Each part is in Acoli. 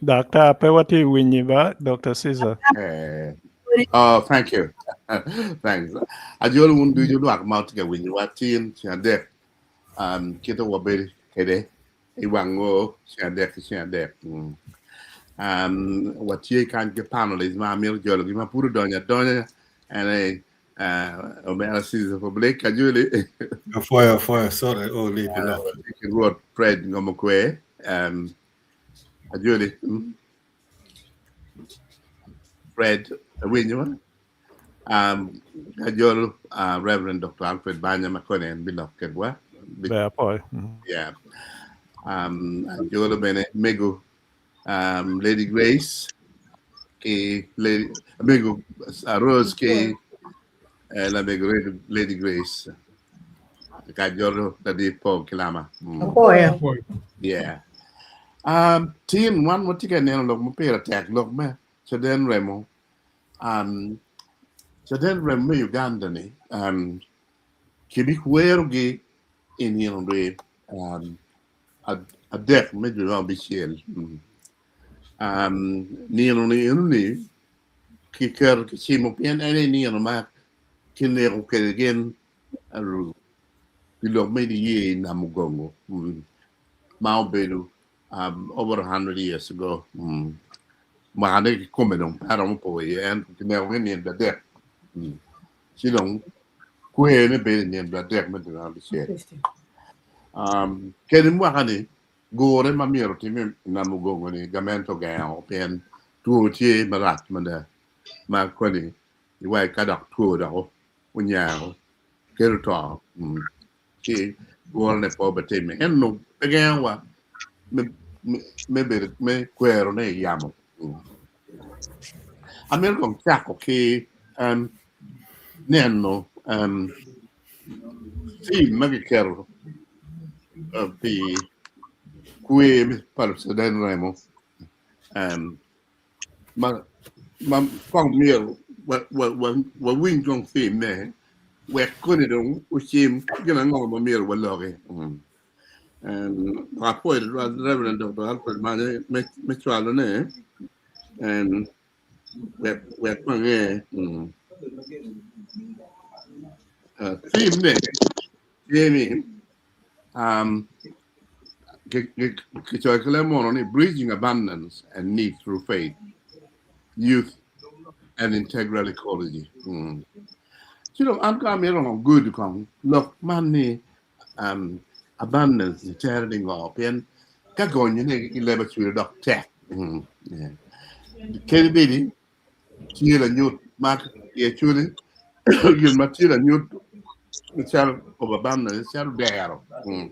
Daktar, pe watye winyi ba, Dr. Caesar. Eh. Oh, thank you. Thanks. Ajolo wun ducu lwak ma tye ka winyowa tin ceng adek. Um, kite wabedo kede i wang o ceng adek ki ceng adek. Mm. Um, watye kany ki panelists ma amito jologi ma pud odonyo adonya. En aye uh, omera Caesar Public Ajoli. Afoyo, afoyo, sorry, oh, leave it off. Watye ki Rwot Fred Ngomokwe. Um, Ajoli. Mm. Fred awinyo um, ajolo uh, Reverend Dr. Alfred Banya ma koni en bilok kedwa. Ber apoyo. Yeah. Um, ajolo bene mego um, Lady Grace ki Lady, mego uh, Rose ki eh, lamego Lady, Lady Grace. Ka ajolo dadi Paul Kilama. Mm. Apoyo. Yeah. Um, tin wan watye ka neno lok ma pire tek lok me caden remo. Um, caden remo me Uganda ni um, kibikwerogi i nino dwe um, adek me dwe me abicel. Mm. Um, nino ni eno ni kiketo kicimo pien en aye nino ma kineko kwede gin aru pi lok me niye i Namugongo mm. ma obedo um, over 100 years ago. Mm. Mwakane kikome dong pe aromo po iye ento kineko ki nino adek. Mm. Ci dong kwerne bedo i nino adek me dwe abicel. Um, kede mwaka-ni gure ma myero otim i Namugongo ni gamente ogengo pien two tye marac mada ma koni iwaci ka dok two dok onyango kelo to mm. ci gure-ne pe obitimme ento pe gengowa me, me, me bedo me kwerone i yamo. Mm. Amito kong cako ki um, neno um, film ma kiketo uh, pi kwer pa Lucaden Remo um, ma ma kong myero wawiny kong film ne wek koni dong ocim gin ango ma myero waloki. Mm. And apwoyo tutwal Reverend Dr. Alfred Manye me, me cwalo ne and wek wek wange mm. Uh, film ne tye ni um, kicoyo ki leb munu ni Bridging Abundance and Need Through Faith, Youth and Integral Ecology. Mm. Ci dong an ka amito kong good kong lok man ni um, abundance ni tere ni ngo pien ka gonyo ne i leb acwiro dok tek. Mm. Yeah. Kadi bedi tye lanyut ma i acwili gin ma tye lanyut calo of abundance calo dero. Mm.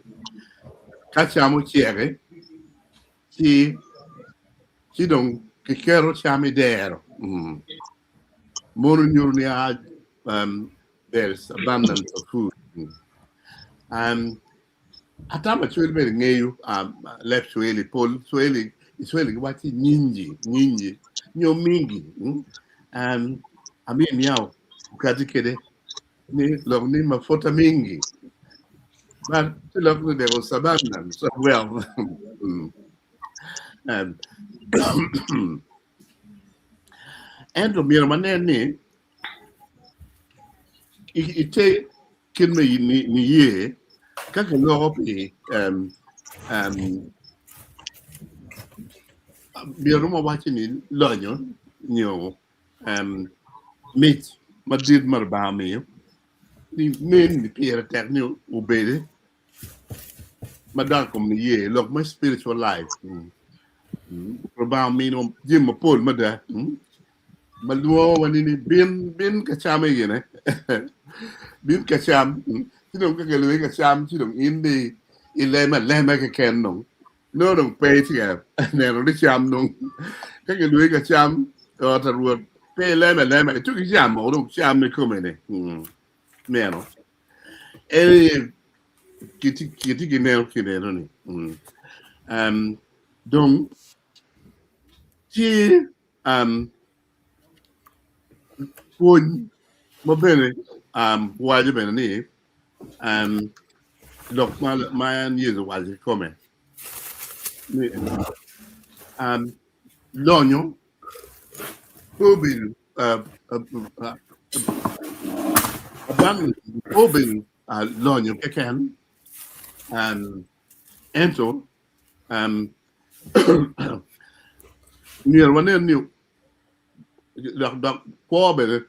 Ka cam oceki ci ci dong kiketo cam i dero. Mm. Mono nyuto ni ah, um, there's abundance of food. Mm. Um, atamo acwali bene ngeyo um, leb Swahili, pol Swahili, i Swahili giwaco nyingi, nyingi, nyo mingi. Mm? Um, amiyo niyaw okati kede ni lok ni mafuta mingi. But ti lok ni there was abundance of wealth. Mm. Um, ento myero wanen ni i te kit me niye ka kiloko pi um, um, myero wawaci ni lonyo nyo um, mic madit ma Lubanga omiyo ni nen ni pire tek ni obedi madok i kom niye lok me spiritual life. Mm. Mm. Lubanga omino jami mapol mada. Mm. Ma lwongowa ni ni bin bin ka cam i gine bin ka cam ci dong ka kilwongi ka cam ci dong in di ileme alema keken dong nongo dong pe itye ka neno ni cam dong ka kilwongi ka cam i ot pa Rwot pe ileme alema ituko icamo dong cam ikome ni meno en aye kitye ki neno kineno ni dong tye um, pwony ma bene um, waco bene ni um, lok ma, ma en Yecu owaco kikome ni um, Lonyo pe obedo abundance pe obedo lonyo keken ento myero wanen ni dok kwo bene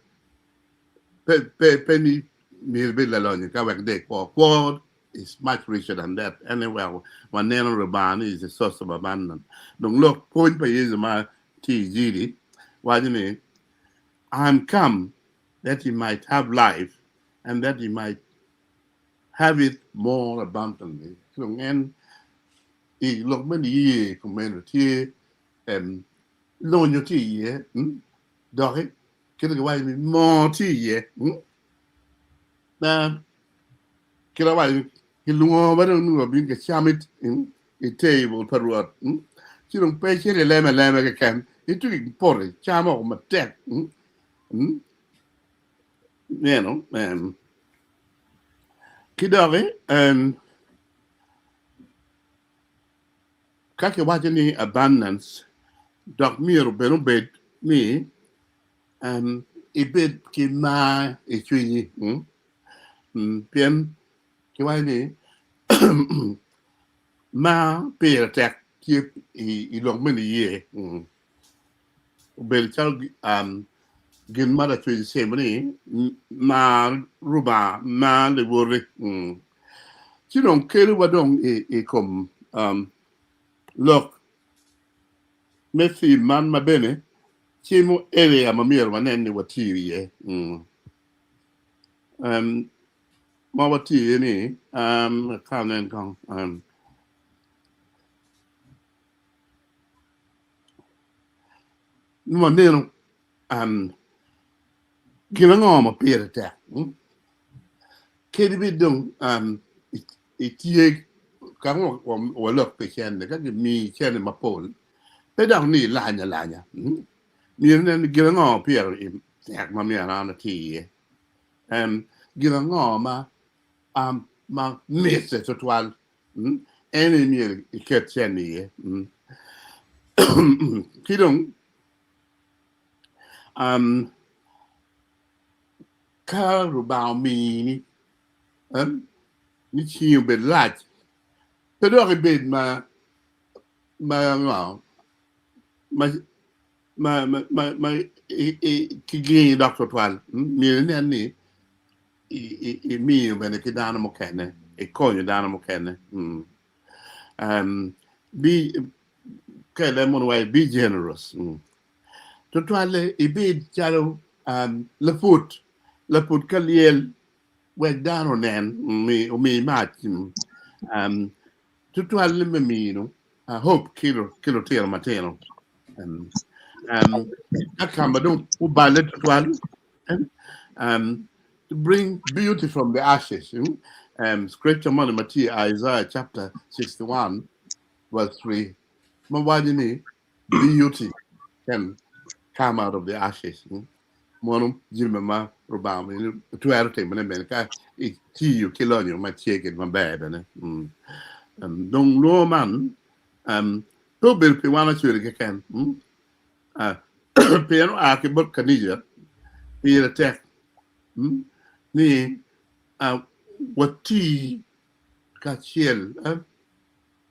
pe ni myero ibed lalonyo ka wek dong ikwo. Kwo is much richer than that. En aye weko waneno Lubanga ni is the source of abundance. Dong lok pwony pa Yecu ma tye i Jiri waco ni I am come that ye might have life and that ye might have it more abundantly. Dong en i lok me niye kumeno tye lonyo tye iye doki kit ma kiwaco ni moo tye iye. Na kit awaco ni kilwongo wa dong ni wabin ka cam i table pa Rwot ci dong pe icito ileme alema keken ituko i poto icamo woko matek ineno ki doki ka kiwaco ni abundance dok myero bene obed ni ibed ki mar i cwinyi pien kiwaco ni mar pire tek tye i lok me niye obedo calo gin ma lacwec ocimo ni mar Rubanga mar liwoti ci dong kelowa dong i kom lok me theme man ma bene cimo area ma myero wanen ni watiyo iye ma watiyo iye ni ka anen kong waneno gin ango ma pire tek kadi bed dong itye ka walok pi cente ka gimiyi cente mapol pe dok ni ilany alanya myero inen ni gin ango pire tek ma myero an ati iye gin ango ma mitte tutwal en aye myero iket cente iye ki dong ka Lubanga omini ni cingi obed lac pe dok ibed ma ma kigengi dok twatwal myero inen ni imiyo bene ki dano mukene ikonyo dano mukene ka ileb mono iwaco be generous tutwalle ibed calo laput laput ka lyel wek dano onen omi mac tutwalle me mino hope ki lutino matino ka ka ma dong oballe tutwal to bring beauty from the ashes scripture moni ma tye i Isaiah chapter 61 verse 3 ma waco ni beauty can come out of the ashes mono jami ma Rubanga twero timone bene ka itiyo ki lonyo ma tye kwede maber bene dong lwongo man pe obedo pi wan acwali keken pien oa ki bot kanica pire tek ni wati kacel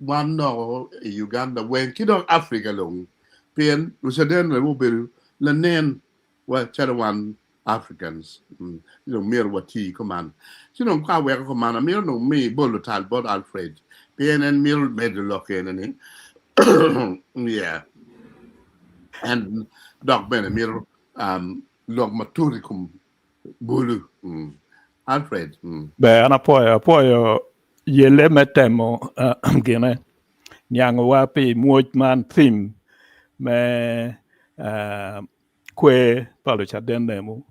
wan noko i Uganda weng ki dok Africa long pien Lucaden bene gubedo lanen wa calo wan Africans dong myero wati kuman. Ci dong ka aweko kuman amito dong mi bolo tal bot Alfred pien en mito medo lok ene ni yeah en dok bene mito lok matut i kom bulu Alfred. Ber an apwoyo apwoyo yelle me temo gine niangowa pi mwoc man theme me kwer pa Lucaden Remo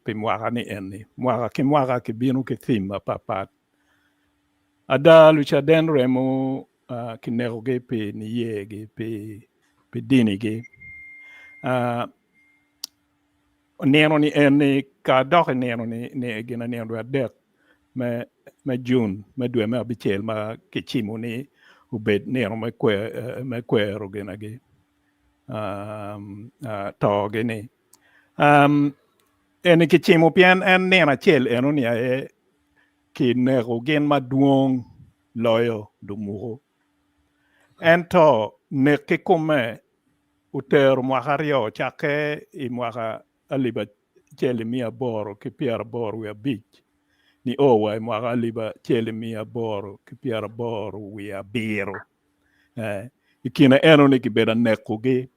pi mwaka ni eni. Mwaka ki mwaka kibino ki theme mapatpat. Ada Lucaden Remo kinekogi pi niyegi, pi dinigi. Nino ni eni ka dok i nino ni gin nino dwe adek me June me dwe me abicel ma kicimo ni obed nino me kwero ginagi. Um, uh, to-gi ni. Um, eni kicimo pien en nino acel enoni aye kineko gin madwong loyo lumuku. Ento nek kikome otero mwaka aryo cakke i mwaka alip acel i 885 nio wa i mwaka 1887. I kine enoni kibedo anekogi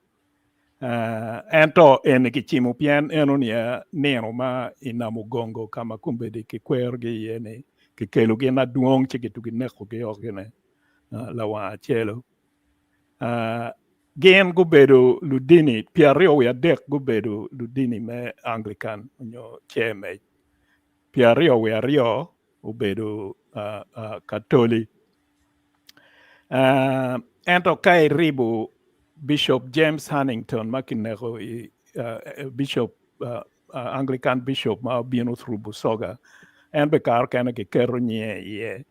ento eni kicimo pien enoni nino ma i Namugongo ka ma kombeddi kikwerogi iye-ni kikelo gin adwong ci kitugi nekogi o gine lawang acelo. Gin gubedo ludini 23 gubedo ludini me Anglican nyo CMH, 22 obedo Katoli. Ento ka iribo Bishop James Hannington ma kineko i Bishop Anglican Bishop ma obino through Busoga, en bene kare okene kiketo nyinge iye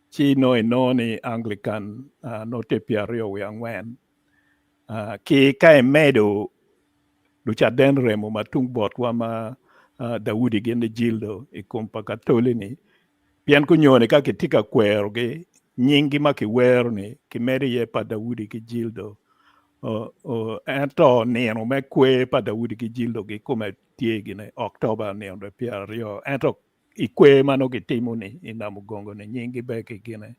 ci nongo inongo ni Anglican nongo tye 24 ki ka imedo lucaden remo ma tung botwa ma Daudi gin ni Jildo i kom pa Katoli-ni pien kunyoni ka kitye ka kwerogi nyinggi ma kiwero-ni kimedo iye pa Daudi ki Jildo ento nino me kwer pa Daudi ki Jildo kikome tye gine Oktoba nino 20 ento I kwer ma nongo gitimo-ni i Namugongo-ni nyinggi bene kigine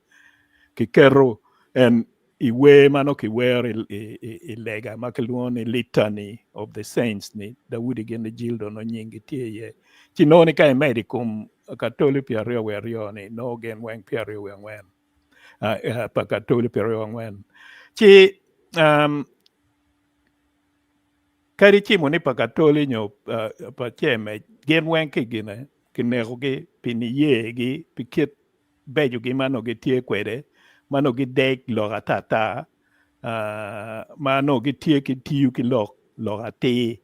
kiketo en i wer ma nongo kiwero i lega ma kilwongo ni Litany of the Saints ni Daudi gin ni Jildo nongo nyinggi tye iye. Ci nongo ni ka imedo i kom Katoli 22 ni nongo gin weng 24 pa Katoli 24. Ci um, Kadi cimo ni pa Katoli nyo pa CMH, gin weng ki gine kinekogi pi niyegi, pi kit becogi ma nongo gitye kwede, ma nongo gideg lok atata, ma nongo gitye ki tiyo ki lok lok atir.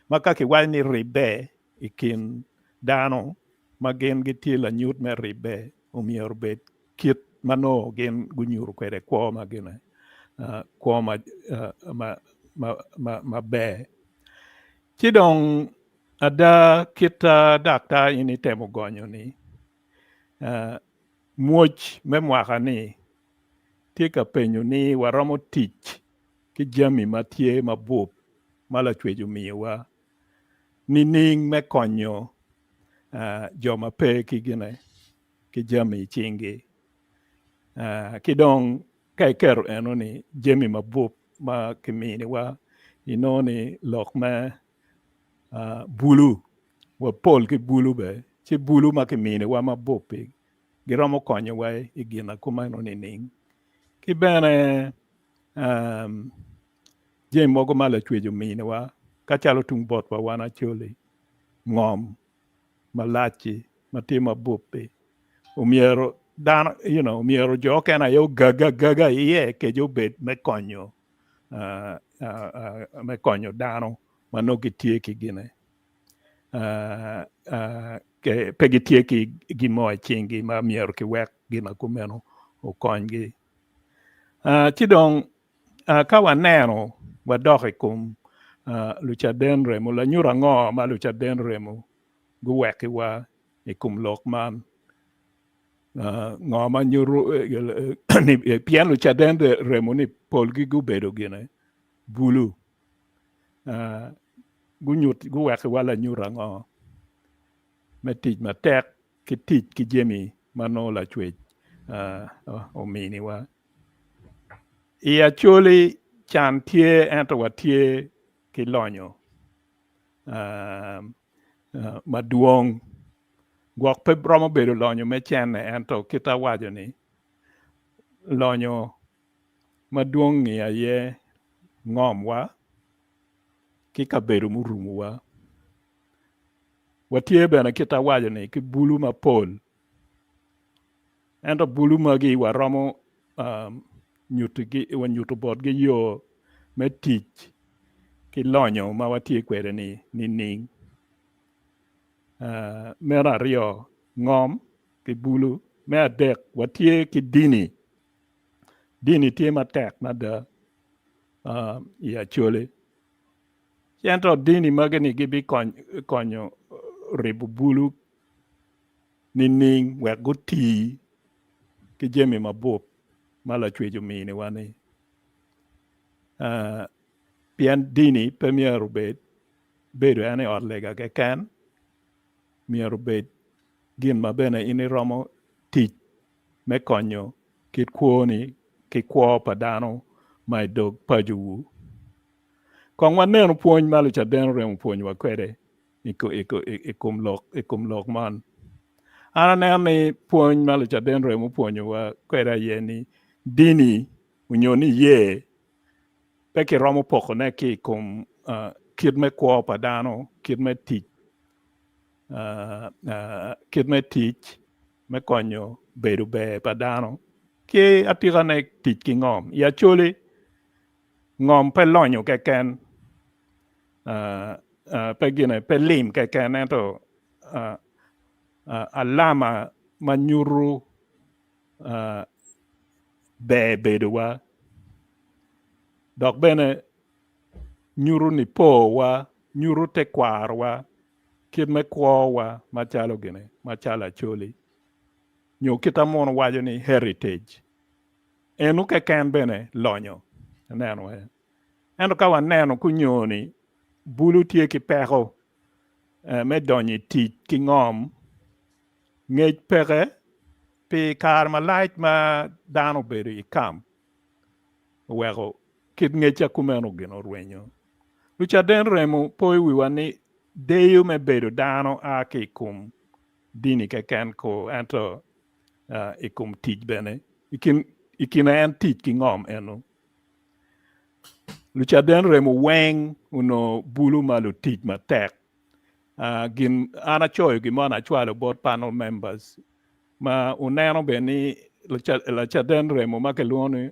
Ma ka kiwaco ni ribbe i kin dano ma gin gitye lanyut me ribbe, omyero obed kit ma nongo gin gunyuto kwede kwo ma gine, kwo maber. Ci dong ada kit daktar in itemo gonyo-ni, mwoc me mwaka-ni tye ka penyo ni waromo tic ki jami ma tye mabup ma Lacwec omiyowa nining me konyo jo ma pe ki gine? Ki jami i cingi. Ki dong ka iketo eno ni jami mabup ma kiminiwa, inongo ni lok me bulu, wapol ki bulu bene, ci bulu ma kiminiwa mabup-pi giromo konyowa i gin akumeno nining? Ki bene jami mogo ma Lacwec ominiwa ka calo tung botwa wan Acholi, ngom malac-ci ma tye mabup-pi omyero dano you know omyero jo okene aye ogag agaga iye kec obed me konyo me konyo dano ma nongo gitye ki gine pe gitye ki gin mo i cinggi ma myero kiwek gin ma kumeno okonygi. Ci dong ka waneno wadok i kom lucaden remo lanyut ango ma lucaden remo guwekiwa i kom lok man? Ngo ma nyuto ni pien lucaden remo ni polgi gubedo gine bulu guwekiwa lanyut ango me tic matek ki tic ki jami ma nongo Lacwec ominiwa? I Acholi can tye ento watye ki lonyo madwong. Gwok pe romo bedo lonyo me cene ento kit awaco ni lonyo madwong-ngi aye ngomwa ki kabedo murumowa. Watye bene kit awaco ni ki bulu mapol ento bulu magi waromo nyuto botgi yo me tic ki lonyo ma watye kwede-ni nining? Meno aryo, ngom ki bulu. Me adek, watye ki dini. Dini tye matek mada. I Acholi. Ento dini magi-ni gibikonyo ribo bulu nining wek guti ki jami mabup ma Lacwec ominiwa-ni? Pien dini pe myero obed bedo en i ot lega keken, myero obed gin ma bene in iromo tic me konyo kit kwoni ki kwo pa dano ma i dog pacowu. Kong wanenu pwony ma Lucaden oremo pwonyowa kwede i kom lok man. An aneno ni pwony ma Lucaden oremo pwonyowa kwede aye ni dini onyo niye pe kiromo pokone ki i kom kit me kwo pa dano, kit me tic, kit me tic me konyo bedo ber pa dano ki atikane tic ki ngom. I Acholi, ngom pe lonyo keken, pe gine, pe lim keken ento alama ma nyuto ber bedowa dok bene nyuto nipowa, nyuto tekwarowa kit me kwowa macalo gine, macalo Acholi, nyo kit ma muno waco ni heritage, eno keken bene lonyo ineno aye. Ento ka waneno kunyo-ni, bulu tye ki peko me donyo i tic ki ngom, ngec peke pi kare malac ma dano obedo i kam oweko kit ngecca kumeno gin orwenyo. Lucaden remo poyo wiwa ni deyo me bedo dano a ki i kom dini keken ko ento i kom tic bene. I kine en tic ki ngom eno. Lucaden remo weng onongo bulu ma lutic matek. Gin an acoyo gin mo ni acwalo bot panel members ma wuneno bene ni lacaden remo ma kilwongo ni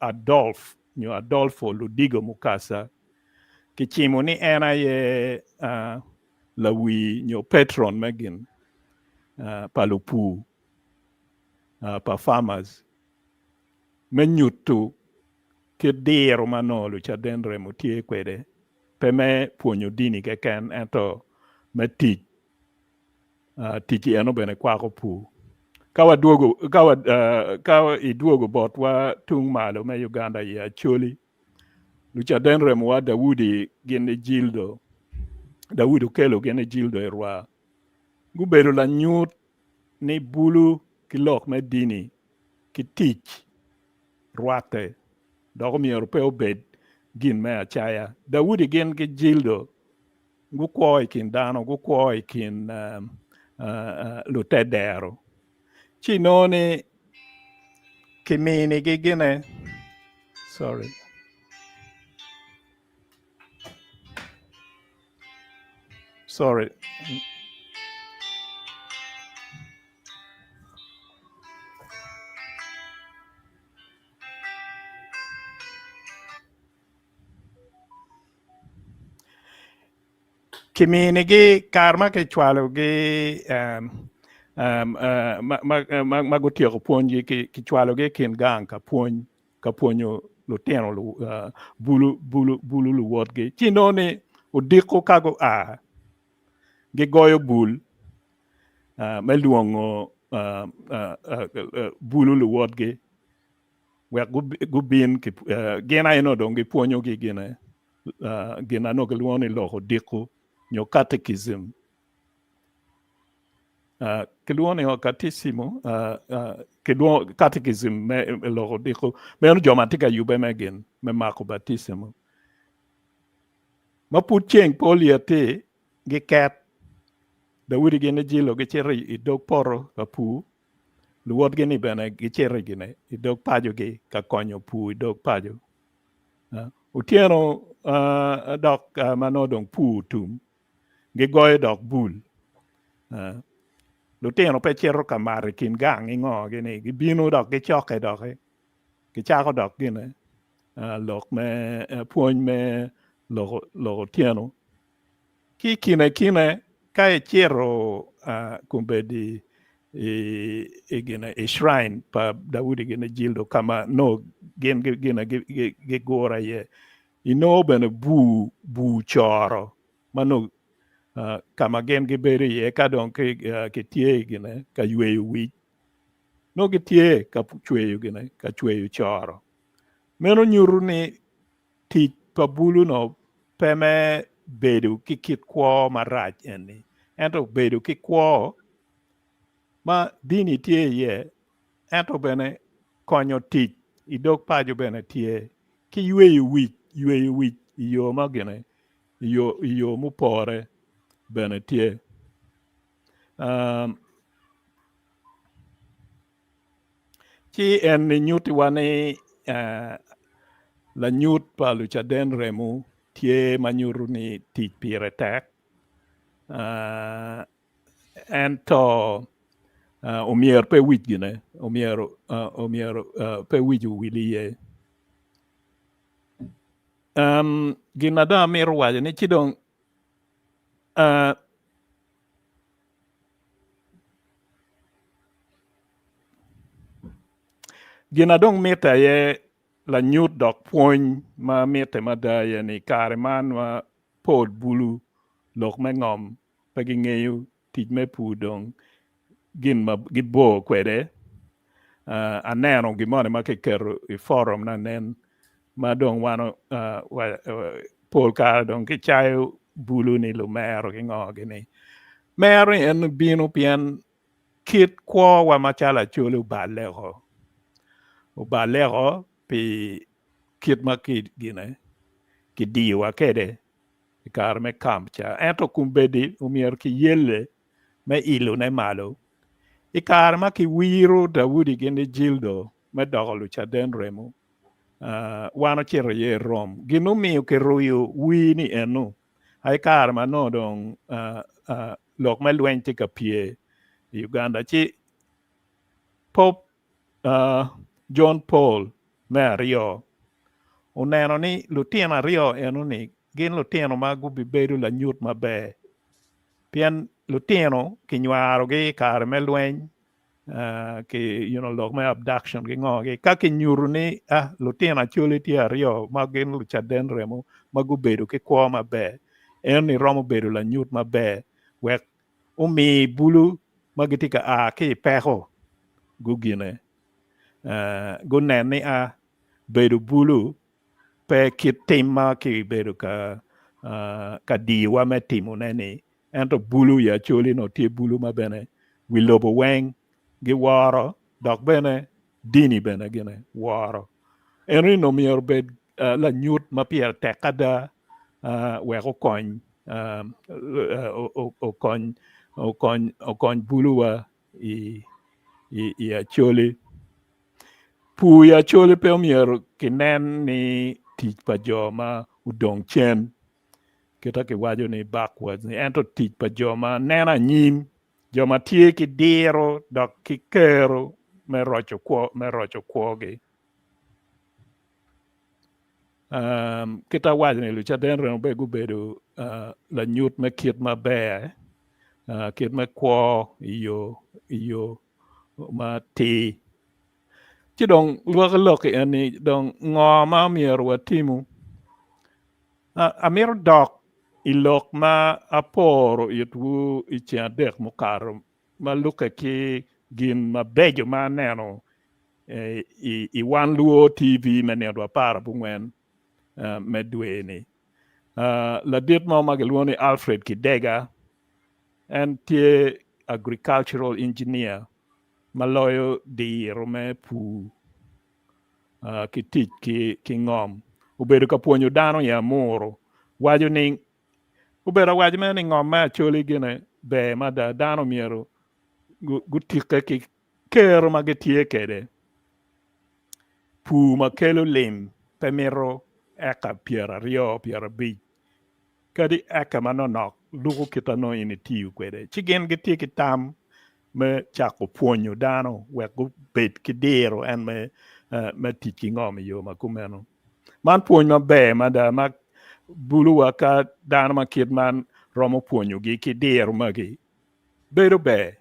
Adolf nyo Adolfo Ludigo Mukasa kicimo ni en aye lawi nyo patron me gin pa lupur pa farmers me nyuto kit diro ma nongo lucaden remo tye kwede pe me pwonyo dini keken ento me tic Tic eno bene kwako pur. Ka wadwogo, ka wa, ka idwogo botwa tung malo me Uganda i Acholi, Lucaden remowa Daudi gin ni Jildo, Daudi Okello gin ni Jildo Erwa, gubedo lanyut ni bulu ki lok me dini ki tic rwatte dok omyero pe obed gin me acaya. Daudi gin ki Jildo Gukwo i kin dano, gukwo i kin lutedero. Ci inongo ni kiminigi gine, sorry. Sorry. Kiminigi kare ma kicwalogi ma gutyeko pwonygi kicwalogi i kin gang ka pwony ka pwonyo lutino bulu luwotgi ci inongo ni odiko ka gua gigoyo bul me lwongo bulu luwotgi wek gubin gin aye nongo dong gipwonyogi gine gin ma nongo gilwongo ni lok odiko nyo catechism kilwongo ni katicimo kilwongo catechism me lok odiko meno jo ma tye ka yubbe me gin me mako baticimo ma pud ceng pe olyet-ti giket Daudi gin ki Jilo gicito i dog poto ka pur Luwotgi-ni bene gicito i dog pacogi ka konyo pur i dog paco. Otyeno dok ma nongo dong pur otum, gigoyo dok bul. Lutino pe cito ka mato i kin gang i ngo-gi-ni, gibino dok gicokke doki, gicako dok gine lok me pwony me lok otyeno. Ki i kine kine ka icito kombeddi i i gine i shrine pa Daudi gine Jildo ka ma nongo gin gine gigure iye. Inongo bene bur bur coro ma nongo ka ma gin gibedo iye ka dong kitye i gine ka yweyo wic nongo gitye ka cweyo gine ka cweyo coro. Meno nyuto ni tic pa bulu-nu pe me bedo ki kit kwo marac eni, ento bedo ki kwo ma dini tye iye ento bene konyo tic i dog paco bene tye ki yweyo wic, yweyo wic i yo ma gine i yo mupore bene tye. Ci en nyutiwa ni lanyut pa Lucaden remo tye ma nyuto ni tic pire tek ento omyero pe wic gine omyero omyero pe wic owil iye. Gin ma dong amito waco ni ci dong Gin na dong mitte aye lanyut dok pwony ma mitte mada aye ni kare man ma pol bulu lok me ngom pe gingeyo tic me pur dong gin ma gibor kwede. Aneno gin moni ma kiketo i forum na nen ma dong wan pol kare dong kicayo bulu ni lumero ki ngo gini. Mero ni en bino pien kit kwowa macalo Acholi oballe oko. Oballe oko pi kit ma gine kidiyowa kwede i kare me kamp ca. Ento kombeddi omyero kiyelle me ilone malo. I kare ma kiwiro Daudi gin ki Jildo me doko lucaden remo, wan ocito iye i Rome. Gin mumiyo kiruyo wir ni eno aye kare ma nongo dong lok me lweny tye ka pye i Uganda ci Pope John Paul me aryo oneno ni lutino aryo eno-ni gin lutino ma gubibedo lanyut maber pien lutino kinywarogi i kare me lweny ki you know, lok me abduction ki ngo gi ka kinyuto ni ah, lutino Acholi tye aryo ma gin lucaden remo ma gubedo ki kwo maber eno-ni romo bedo lanyut maber wek omi bulu ma gitye ka a ki i peko gugine gunen ni a bedo bulu pe kit tim ma kibedo ka ka diyowa me timone-ni ento bulu i Acholi onongo tye bulu ma bene wi lobo weng giworo dok bene dini bene gine woro. Eno ni onongo myero obed lanyut ma pire tek ada wek okony okony okony okony buluwa i i Acholi. Pur i Acholi pe omyero kinen ni tic pa jo ma odong cen kita kiwaco ni backwards ni ento tic pa jo ma neno anyim jo ma tye ki diro dok ki kero me roco kwo me roco kwogi. Um, kita waco ni Lucaden remo be gubedo uh, lanyut me kit maber, uh, kit me kwo i yo i yo ma tir. Ci dong lwaki lok en ni dong ngo ma myero watimu? Uh, amito dok i lok ma aporo itwu i ceng adek mukato ma lukke ki gin mabeco ma aneno i, i Wan Luo TV me nino apar abongwen me dwe-ni. Ladit mo ma gilwongo ni Alfred Kidega, en tye agricultural engineer ma loyo diro me pur ki tic ki ngom. Obedo ka pwonyo dano i Amuru, waco ni obedo awaco mere ni ngom me Acholi gine ber mada, dano myero gutikke ki kero ma gitye kwede. Pur ma kelo lim pe mito eka 20 50 kadi eka manonok luko kit ma nongo in itiyo kwede. Ci gin gitye ki tam me cako pwonyo dano wek gubed ki diro en me, me tic ki ngom i yo ma kumeno. Man pwony maber mada ma buluwa ka dano ma kit man romo pwonyogi ki diro magi bedo ber.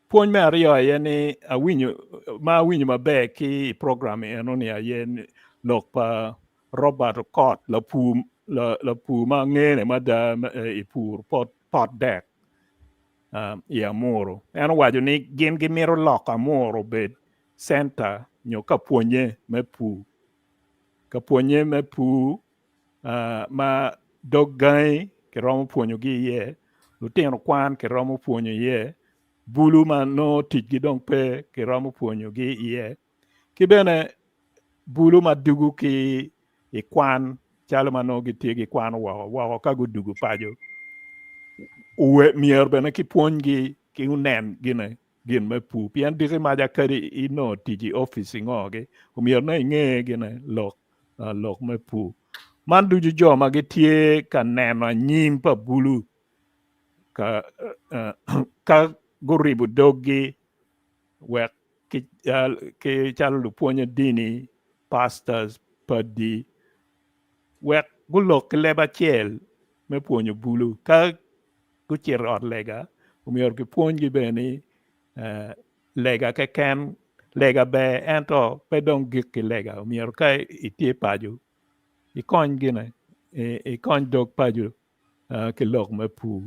Pwony me aryo aye ni awinyo ma awinyo maber ki i program eno-ni aye lok pa Robert Okot, lapur lapur ma ngene mada i pur pot pot dek i Amuru. En owaco ni gin gimito loko Amuru obed centa nyo ka pwonye me pur. Ka pwonye me pur ma dog gangi kiromo pwonyogi iye, lutino kwan kiromo pwonyo iye, bulu ma nongo ticgi dong pe kiromo pwonyogi iye, ki bene bulu ma dugo ki i kwan calo ma nongo gitye gikwano woko woko ka gudugo paco myero bene kipwonygi ki onen gine gin me pur pien diki maca kadi inongo tic i opic ingogi omyero nongo inge gine lok lok me pur. Man ducu jo ma gitye ka neno anyim pa bulu ka ka guribo doggi wek ki calo lupwonye dini, pastors, padi wek gulok ki leb acel me pwonyo bulu. Ka gucito i ot lega omyero kipwonygi bene ni lega keken lega ber ento pe dong gik ki lega omyero ka itye paco ikony gine ikony dog paco ki lok me pur.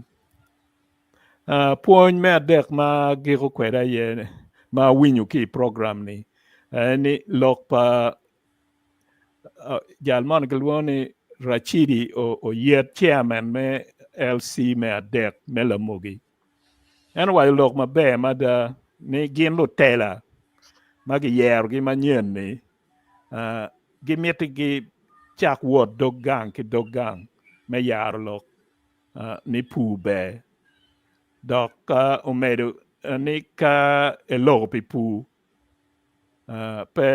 Pwony me adek ma agiko kwede aye ma awinyo ki i program ni aye ni lok pa jal moni kilwongo ni Racidi Oyet chairman me LC me adek me Lamogi. En owaco lok maber mada ni gin lutela ma kiyerogi manyen-ni gimiti gicak wot dog gang ki dog gang me yaro lok ni pur ber dok omedo ni ka eloko pi pur pe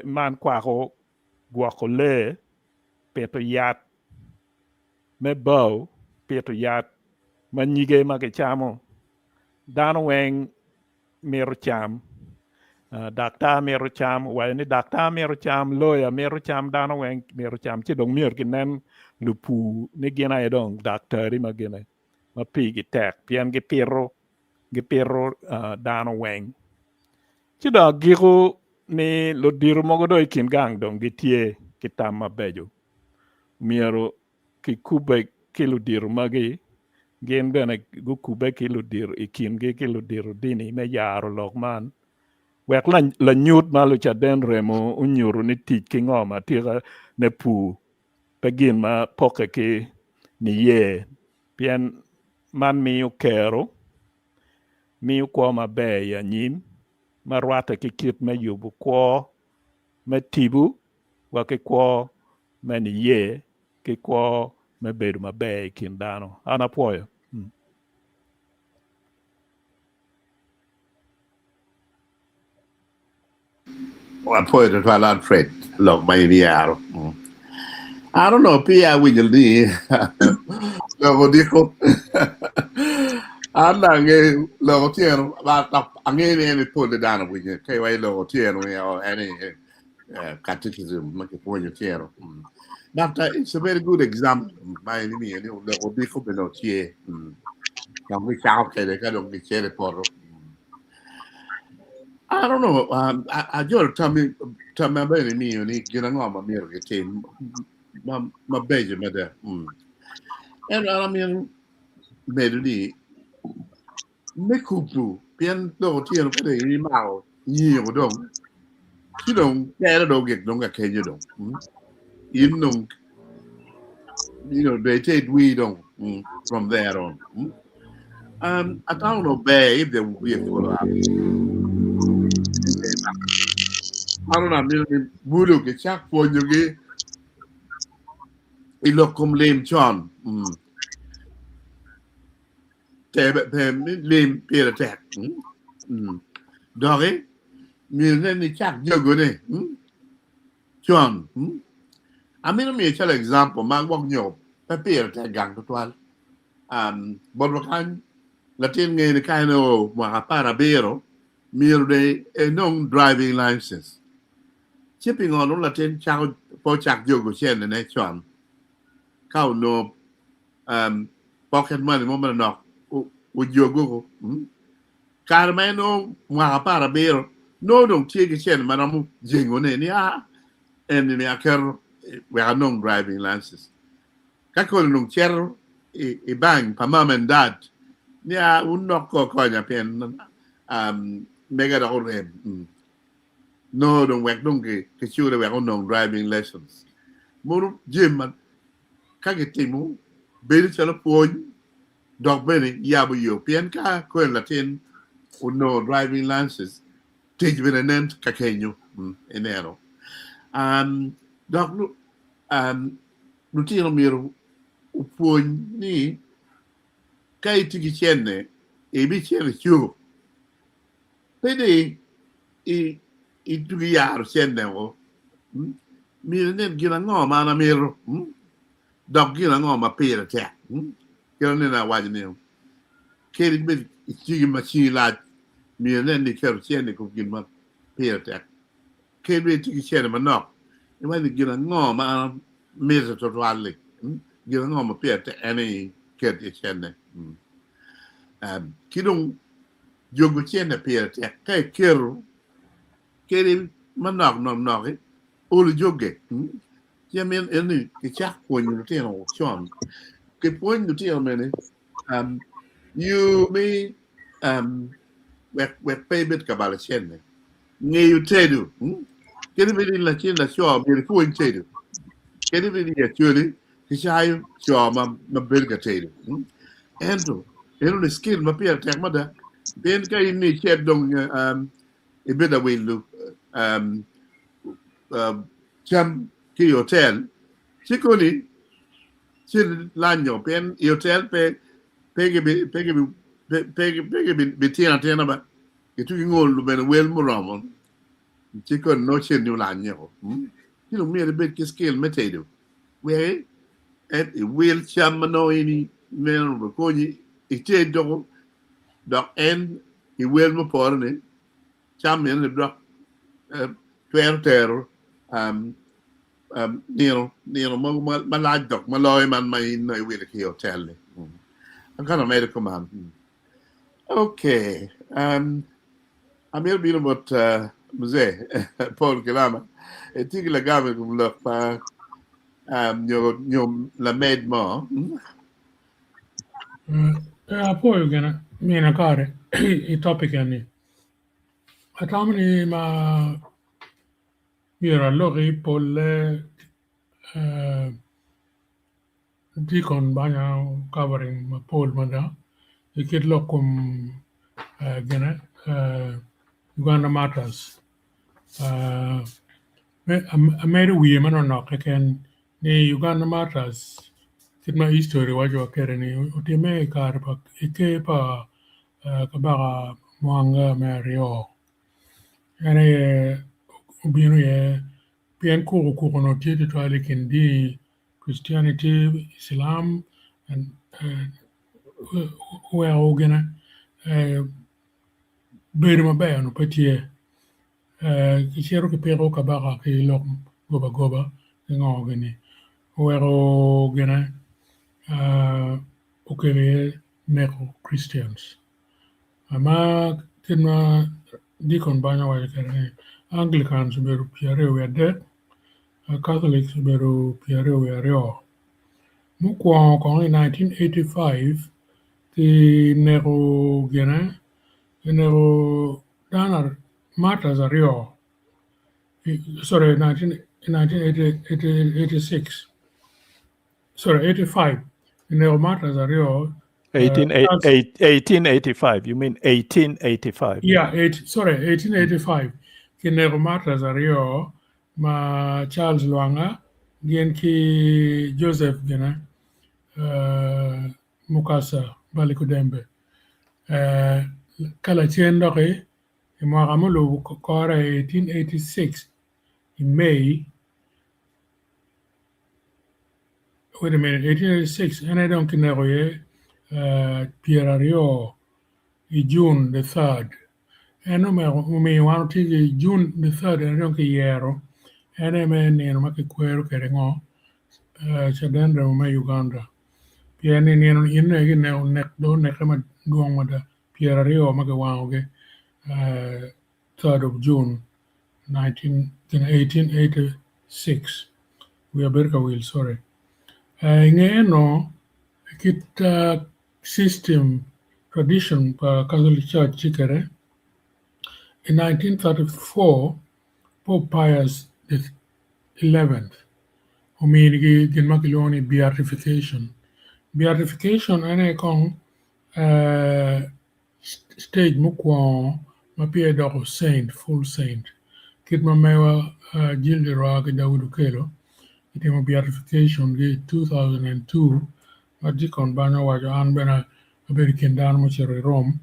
man kwako gwoko lee, pito yat me bao, pito yat ma nyige ma kicamo. Dano weng mito cam, daktar mito cam, owaco ni daktar mito cam, loya mito cam, dano weng mito cam ci dong myero kinen lupur ni gin aye dong daktari ma gine ma pigi tek pien gipito gipito dano weng. Ci dong agiko ni ludito mogo dong i kin gang dong gitye ki tam mabeco. Myero kikubbe ki ludito magi, gin bene gukubbe ki ludito i kingi ki ludito dini me yaro lok man wek lanyut ma Lucaden remo onyuto ni tic ki ngo ma tika ne pur pe gin ma pokke ki niye pien man miyo kero, miyo kwo maber i anyim ma rwatte ki kit me yubo kwo me tipo wa ki kwo me niye ki kwo me bedo maber i kin dano. An apwoyo. Apwoyo tutwal Alfred lok ma in iyaro. An onongo peya awinyo ni lok odiko. An dong angeyo lok otyeno, angeyo ni en pole dano winyo ka iwaco lok otyeno en catechism ma kipwonyo otyeno. But it's a very good example ma in imiyo ni lok odiko bene otye. Dok gicako kwede ka dong gicito i poto. I don't know. Ajolo tammi tamma bene imiyo ni gin ango ma myero gitim ma mabeco mada. Ento an amito medo ni me kubu pien dong otyeno ka dong imako nyiko dong ci dong tere dong ogik dong ka kenyo dong. In dong you know they take we dong from there on. Atamo ni ber if there would be a follow up. An onongo amito ni bulu kicak pwonyogi i lok kom lim con. Te pe lim pire tek. Doki myero inen ni icak jogone con. Amito miyo calo example ma gwok nyo pe pire tek gang tutwal. Botwa kany latin ngeyo ni ka en oo mwaka 17 myero dong enong driving license. Ci pingo nongo latin cako pe ocak jogo cente-ne con ka onongo pocket money mo manok ojogo. Kare ma en nongo mwaka 17, nongo dong tye ki cente ma romo jengone ni a eni ni aketo wek anong driving license. Ka koni dong cito i bank pa mom and dad ni a wun dok ko konya pien mega dok orem. Nongo dong wek dong kicule wek onong driving license. Mono jami ma ka kitimo bedo calo pwony dok bene yabo yo pien ka koni latin onongo driving license tic bene nen ka kenyo ineno. Dok lutino myero opwony ni ka itye ki cente ibicito icuk pe ni itugi yaro cente o myero inen gin ango ma an amito dok gin ango ma pire tek. Kit ma nene awaco ni kadi bed itye ki ma cingi lac myero inen ni iketo cente i kom gin ma pire tek. Kadi bed itye ki cente manok iwaco ni gin ango ma an amito tutwal-li gin ango ma pire tek en aye iket iye cente. Ki dong jogo cente pire tek ka iketo kadi manok nok nok-ki olo jogge. Ci amito en ni kicak pwonyo lutino con. Kipwony lutino mene yo me wek pe ibed ka balo cente. Ngeyo tedo. Kadi bed in lacen laco myero ipwony tedo. Kadi bed i Acholi kicayo co ma bedo ka tedo. Ento eno ni skill ma pire tek mada pien ka in ni icit dong ibedo awilo cam ki i otel ci koni ci lanyo pien i otel pe pe gibitino atina ba gitye ki ngolo bene wel muromo ci koni nongo cen-ni olanye-o. Ci dong myero ibed ki skill me tedo wek iwil cam ma nongo in ineno bikonyi ited doko dok en i wel mupore-ni cam eni dok twero tero nino nino mogo malac dok ma loyo man ma in nongo iwilo ki i otel-li. Akano amedo kuman. Okay, amito bino bot Mzee Paul Kilama itye ki lagam i kom lok pa nyo lamed mo. Apwoyo gina mina kare i topic eni. Atamo ni ma myero aloki polle Deacon banya covering mapol mada i kit lok kom gine Uganda Matters. Amedo wiye manonok keken ni Uganda Matters kit ma history waco wa kwede ni otimme i kare pa i ker pa Kabaka Mwanga me aryo en aye obino iye pien kuku kuku onongo tye tutwal i kin dini Christianity, Islam oweko gine bedo maber onongo pe tye kicito kipiko kabaka ki lok goba goba ki ngo gini oweko gine okelo iye neko Christians ma kit ma Deacon Banya owaco kwede ni Anglicans obedo 23 Catholics obedo 22. Mukwongo kong i 1985 kineko gine kineko dano martyrs aryo sorry 1986 sorry 85 kineko martyrs aryo 1885 you mean 1885 yeah sorry 1885 kineko martyrs aryo ma Charles Lwanga gin ki Joseph gine Mukasa Balikudembe. Ka lacen doki i mwaka mulubo kore i 1886 i May wait a minute 1886 en aye dong kineko iye 20 i June the third En omiyo wan watye ki June the third ene dong kiyero en aye me nino ma kikwero kwede ngo caden remo me Uganda pien ni nino eno aye kineko nek dong oneke madwong mada. pyeraryo ma kiwangogi 3rd of June 1886 wiya bedo ka wil sorry. I nge eno kit system tradition pa Catholic Church tye kwede in 1934 Pope Pius the 11th ominigi gin ma kilwongo ni beatification. Beatification en aye kong stage mukwongo ma peya idoko saint, full saint kit ma mewa Jildi Rwa ki Daudi Okello gitimo beatification gi i 2002 ma Deacon Banyo owaco an bene abedo i kin dano mucito i Rome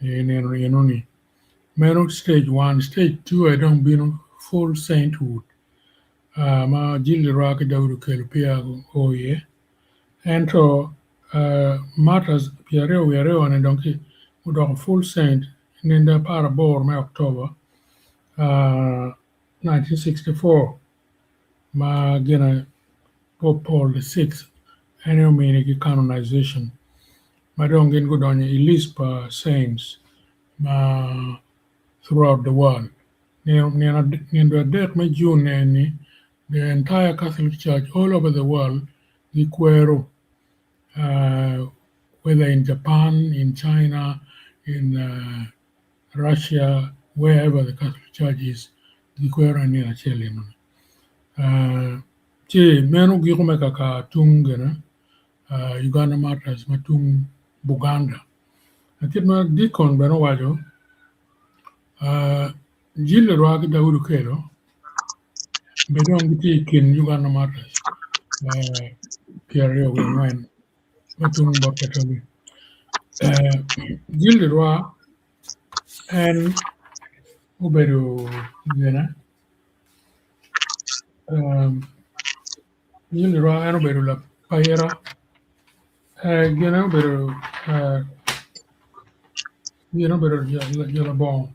i nino enoni. Meno stage one, stage two aye dong bino full sainthood ma Jildi Rwa ki Daudi Okello peya guo iye. Ento martyrs pyeraryo wiye aryo ni dong gudoko full saint i nino aparaboro me October 1964 ma gine Pope Paul the Sixth en aye ominigi canonization ma dong gin gudonyo i list pa saints ma throughout the world. Nino adek me June eni the entire Catholic Church all over the world gikwero whether in Japan, in China, in Russia, wherever the Catholic Church is, gikwero en nino acel enoni. Ci meno giko me kaka tung gine Uganda Martyrs ma tung Buganda. Kit ma Deacon bene owaco, Jilli Rwa ki Daudi Okello be dong gitye i kin Uganda Martyrs pyeraryo wiye angwen ma tung bot Katoli. Jilli Rwa en obedo gine Jilli Rwa en obedo lapayira gine obedo gin obedo jo labongo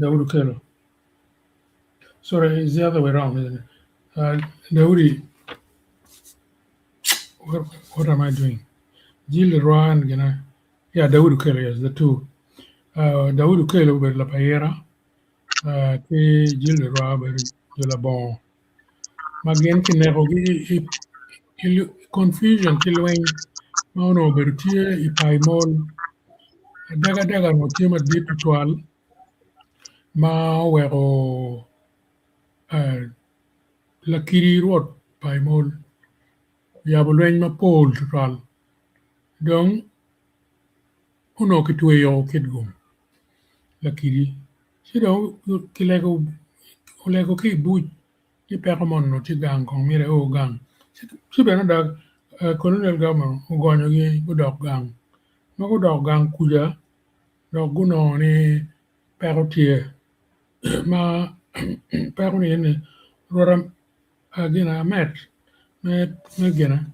Daudi Okello. Sorry, it's the other way around, isn't it? Daudi, what am I doing? Jilli Rwa and gine, yeah, Daudi Okello, yes, the two. Daudi Okello obedo lapayira ki Jilli Rwa obedo jo labongo ma gin kinekogi i confusion ki lweny ma onongo obedo tye i Paimol. Adagadaga onongo tye madit tutwal ma oweko lakidi rwot Paimol oyabo lweny mapol tutwal dong onongo kitweyo Kitgum lakidi ci dong kilego olego ki i buc ni peko mo onongo tye gang kong myero eo gang ci bene dok colonial government ogonyogi gudok gang ma gudok gang kuca dok gunongo ni peko tye ma peko ni eni rwot gin Amet me gine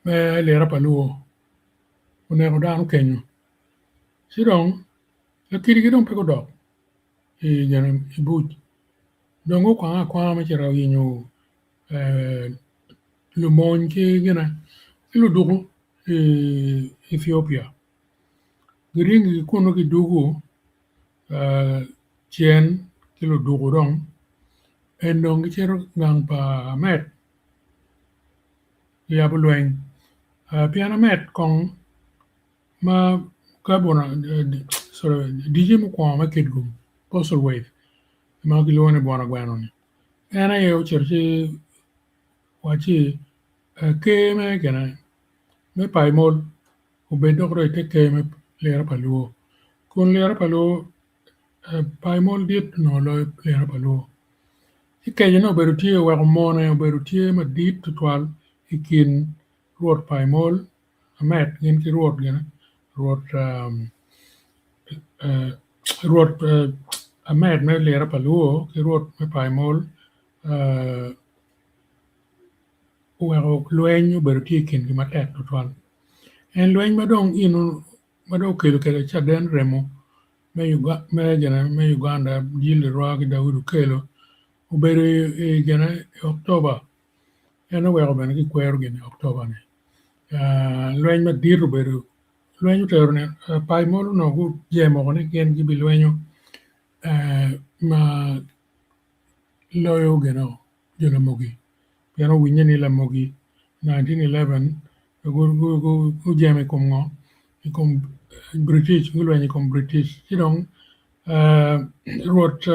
me lira pa luo oneko dano kenyo ci dong lakidigi dong pe gudok i buc dong gukwang akwanga me cito yenyo lumony ki gine ki luduku i Ethiopia giringo ki kunu gidugo cen ki luduku dong en dong gicito gang pa Amet giyabo lweny pien Amet kong ma dice mukwongo me Kitgum Postlethwaite ma kilwongo ni Bwana Gweno-ni en aye ocito ci wacci ker me gine me Paimol obed dok dong i te ker me lira pa Luo kun lira pa Luo Paimol dit onongo loyo lira pa Luo ci kecone obedo tye oweko mone obedo tye madit tutwal i kin rwot Paimol Amet gin ki rwot gine rwot rwot Amet me lira pa Luo ki rwot me Paimol oweko lweny obedo tye i kingi matek tutwal. En lweny ma dong ma dong okelo kwede caden remo me Uganda Jilli Rwa ki Daudi Okello obedo i gine i October en oweko bene kikwero gin i October ni lweny madit obedo. Lweny otero ni Paimol onongo gujemo ni gin gibilwenyo ma loyo gino jo Lamogi pien owinye ni Lamogi 1911 gujemo i kom ngo i kom British gulwenyo i kom British ci dong Rwot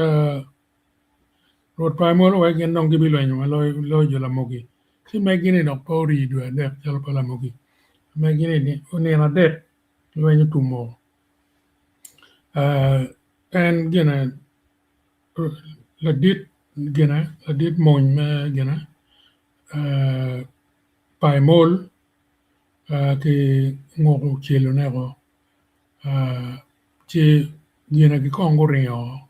Rwot Paimol oweko gin dong gibilwenyo ma loyo jo Lamogi ci meggi-ni dok pe orii dwe adek calo pa Lamogi meggi-ni nino adek lweny otumo en gine ladit gine ladit mony me gine Paimol ki nguko celone woko ci gine kong guringo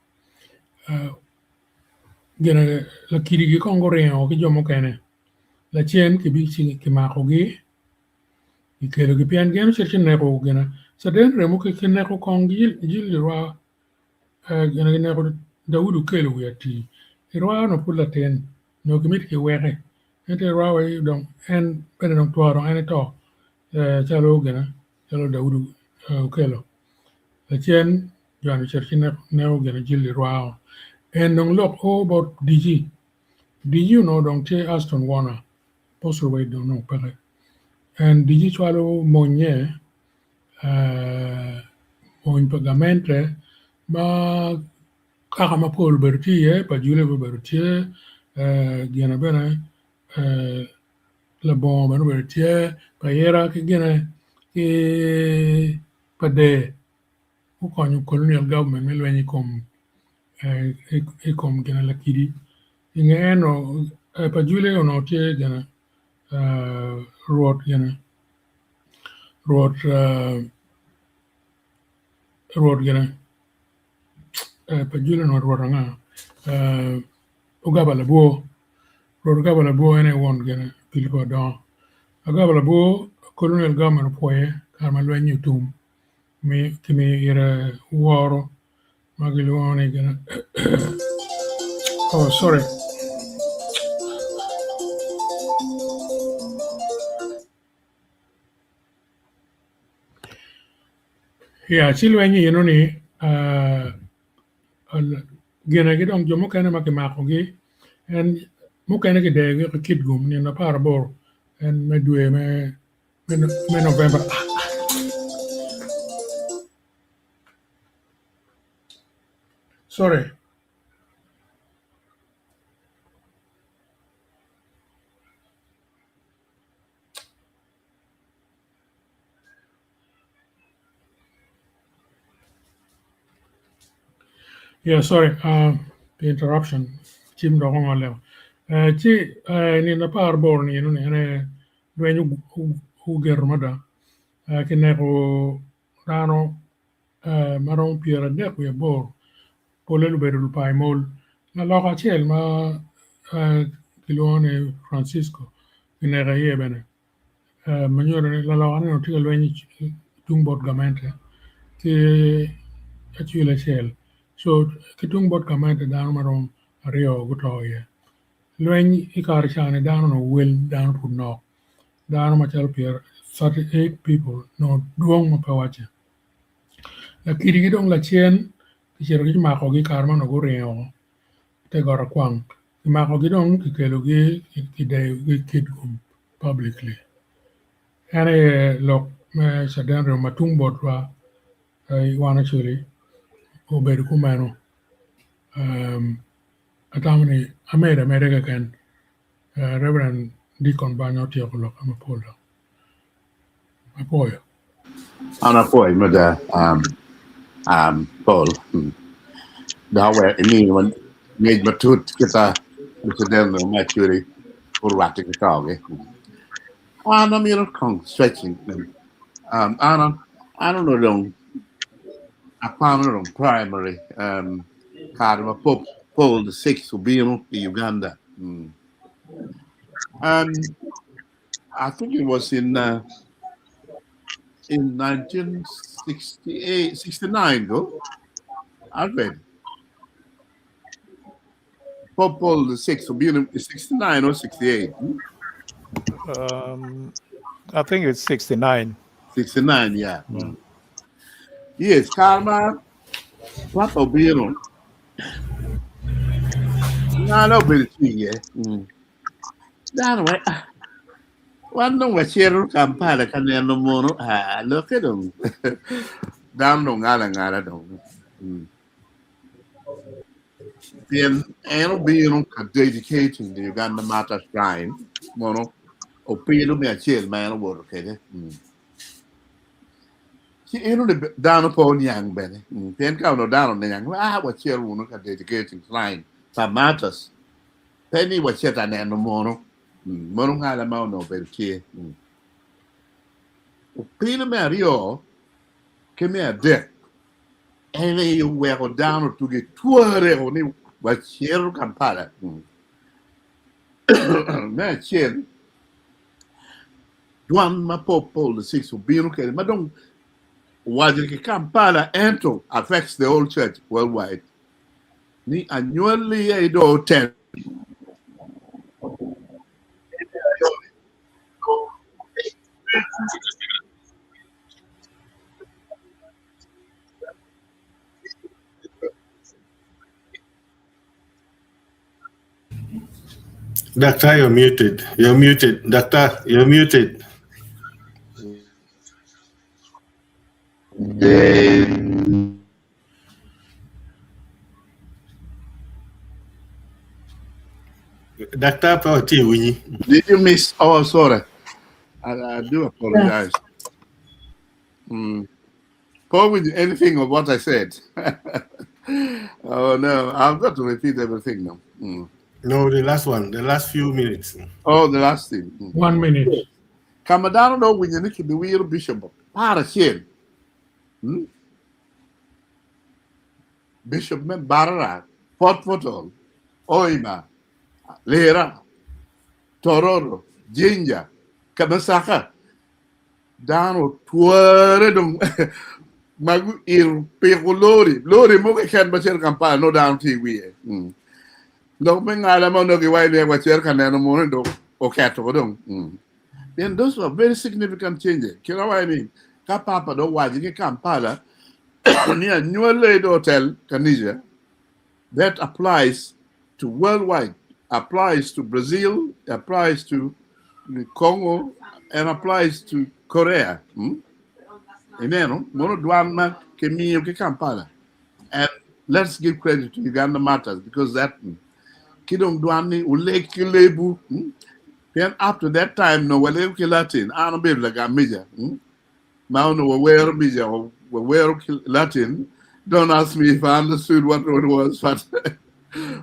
gine lakidigi kong guringo ki jo mukene lacen kimakogi kikelogi pien gin ocito ci neko gine caden remo kineko kong jil rwa gine kineko Daudi okelo wiye atir irwa onongo pud latin onongo kimito kiweke ento irwa wai dong en bene dong twero dong en eto calo gine calo Daudi okelo lacen joni ocito ci neko gine jil irwao en dong lok o bot DG, DG onongo dong tye Aston Warner Postlethwaite dong onongo peke en DG cwalo monnye mony pa gamente ma kaka mapol obedo tye iye pa Jule bene obedo tye gine bene labongo bene obedo tye pa Ira ki gine ki pa Dee gukonyo colonial government me lweny i kom gine lakidi i nge eno pa Jule onongo tye gine rwot gine rwot rwot gine pa Jule onongo rwot anga Ogaba Labwor rwot Ogaba Labwor en aye won gine Pilipo Adongo Ogaba Labwor colonial government opwoye kare ma lweny-nyi otum kimiyo ire woro ma gilwongo ni gine oh sorry. Ya ci lweny eno ni gine ki dong jo mukene ma kimakogi en mukene kideyogi ki kitgum nino 18 en me dwe me Novemba. Sorry. Yeah, sorry, the interruption. Cim dok ongole. Ci nino 18 ni eno ni ene lweny ogeto mada. Kineko dano ma romo 38 pole lubedo lupaimol. Lalok acel ma kilwongo ni Francisco kineko iye bene. Ma nyuto ni lalok-ni onongo tye ka lweny tung bot gamente ki acel acel co ki tung bot gamente dano ma romo aryo guto iye lweny i kare ca-ni dano onongo wel dano pud nok dano macalo 38 people onongo dwong ma pe wacce lakidi ki dong lacen kicito kimakogi i kare ma onongo guringo te got akwang Kimakogi dong kikelogi kideyogi kitgum publicly. En aye lok me caden remo ma tung botwa i wan Acholi obedo kumeno. Atamo ni amedo ameda keken Reverend Deacon Banya otyeko lokke mapol dok. Apwoyo. An apwoyo mada Paul dok wek imiwa ngec matut kita lucaden me Acholi gurwatte ki togi. An amito kong stretching an onongo dong akwano dong primary kare ma Pope Paul the Sixth obino i Uganda. I think it was in 1968, 69 though. Alfred. Pope Paul the Sixth will be in 69 or 68. I think it's 69. 69, yeah. Yes, kare ma Papa obino, ngalo obedo tye iye. Dano wai, ah, wan dong wacito Kampala ka neno mono, ah, lokke dong. Dano dong ngalo angala dong. Pien en obino ka dedicating the Uganda Martyrs Shrine, mono opilo me acel ma en owoto kwede. Ci eno ni dano pe oniang bene. Pien ka onongo dano oniang, ah, wacito wunu ka dedicating shrine pa martyrs. Pe ni wacito ka neno mono. Mono ngala ma onongo obedo tye. Opilo me aryo ki me adek en aye oweko dano otugi twereko ni wacito Kampala. Me acel, dwan ma Pope Paul the Sixth obino kwede ma dong owaco ki Kampala ento affects the whole church worldwide ni anywali aye dong otel. Doctor, you're muted. You're muted. Doctor, you're muted. Doctor, pe watye winyi. Did you miss? Oh, sorry. I do apologize. Paul, with anything of what I said. Oh no, I've got to repeat everything now. No, the last one, the last few minutes. Oh, the last thing. 1 minute. Ka ma dano dong owinyo ni kibiwiro bishop par acel, Bishop me Mbarara, Fort Portal, Hoima, Lira, Tororo, Jinja, Kamasaka, dano otwere dong ma guito piko lori, lori mo keken ma cito Kampala nongo dano tye i wiye. Lok me ngala ma onongo giwaco ni wacito ka neno munu dong oketo dong. Then those were very significant changes. Kit awaco ni ka Papa dong owaco ki Kampala ni anywale dong otel kanisa, that applies to worldwide, applies to Brazil, applies to Congo, and applies to Korea. Ineno, mono dwan ma kimiyo ki Kampala. And let's give credit to Uganda Martyrs because that ki dong dwan ni oleg ki lebu. Pien up to that time no walego ki Latin, an obedo lagam mica. Ma onongo wawero mica, wawero ki Latin. Don't ask me if I understood what it was, but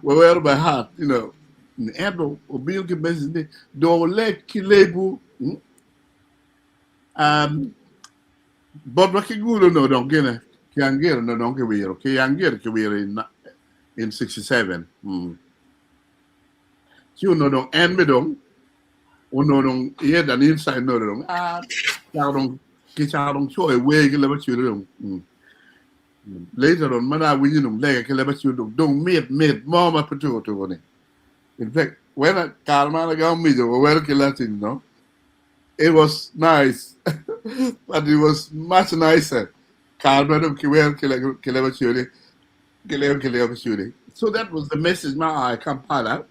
wawero by heart, you know. Ento obino ki message ni dong oleg ki lebu. Botwa ki Gulu onongo dong gine, ki Angir onongo dong kiwiro, ki Angir kiwiro in, in 67. Ci onongo dong en be dong onongo dong he had an insight no dong ah cako dong kicako dong coyo wer ki leb Acholi dong. Later on ma dong awinyo dong lega ki leb Acholi dong dong mit mit mo ma pe tuko tuko ni. In fact, when I, kare ma an agamo mico wawero ki Latin no, it was nice but it was much nicer kare ma dong kiwero ki leb Acholi ki leb Acholi. So that was the message ma oa i Kampala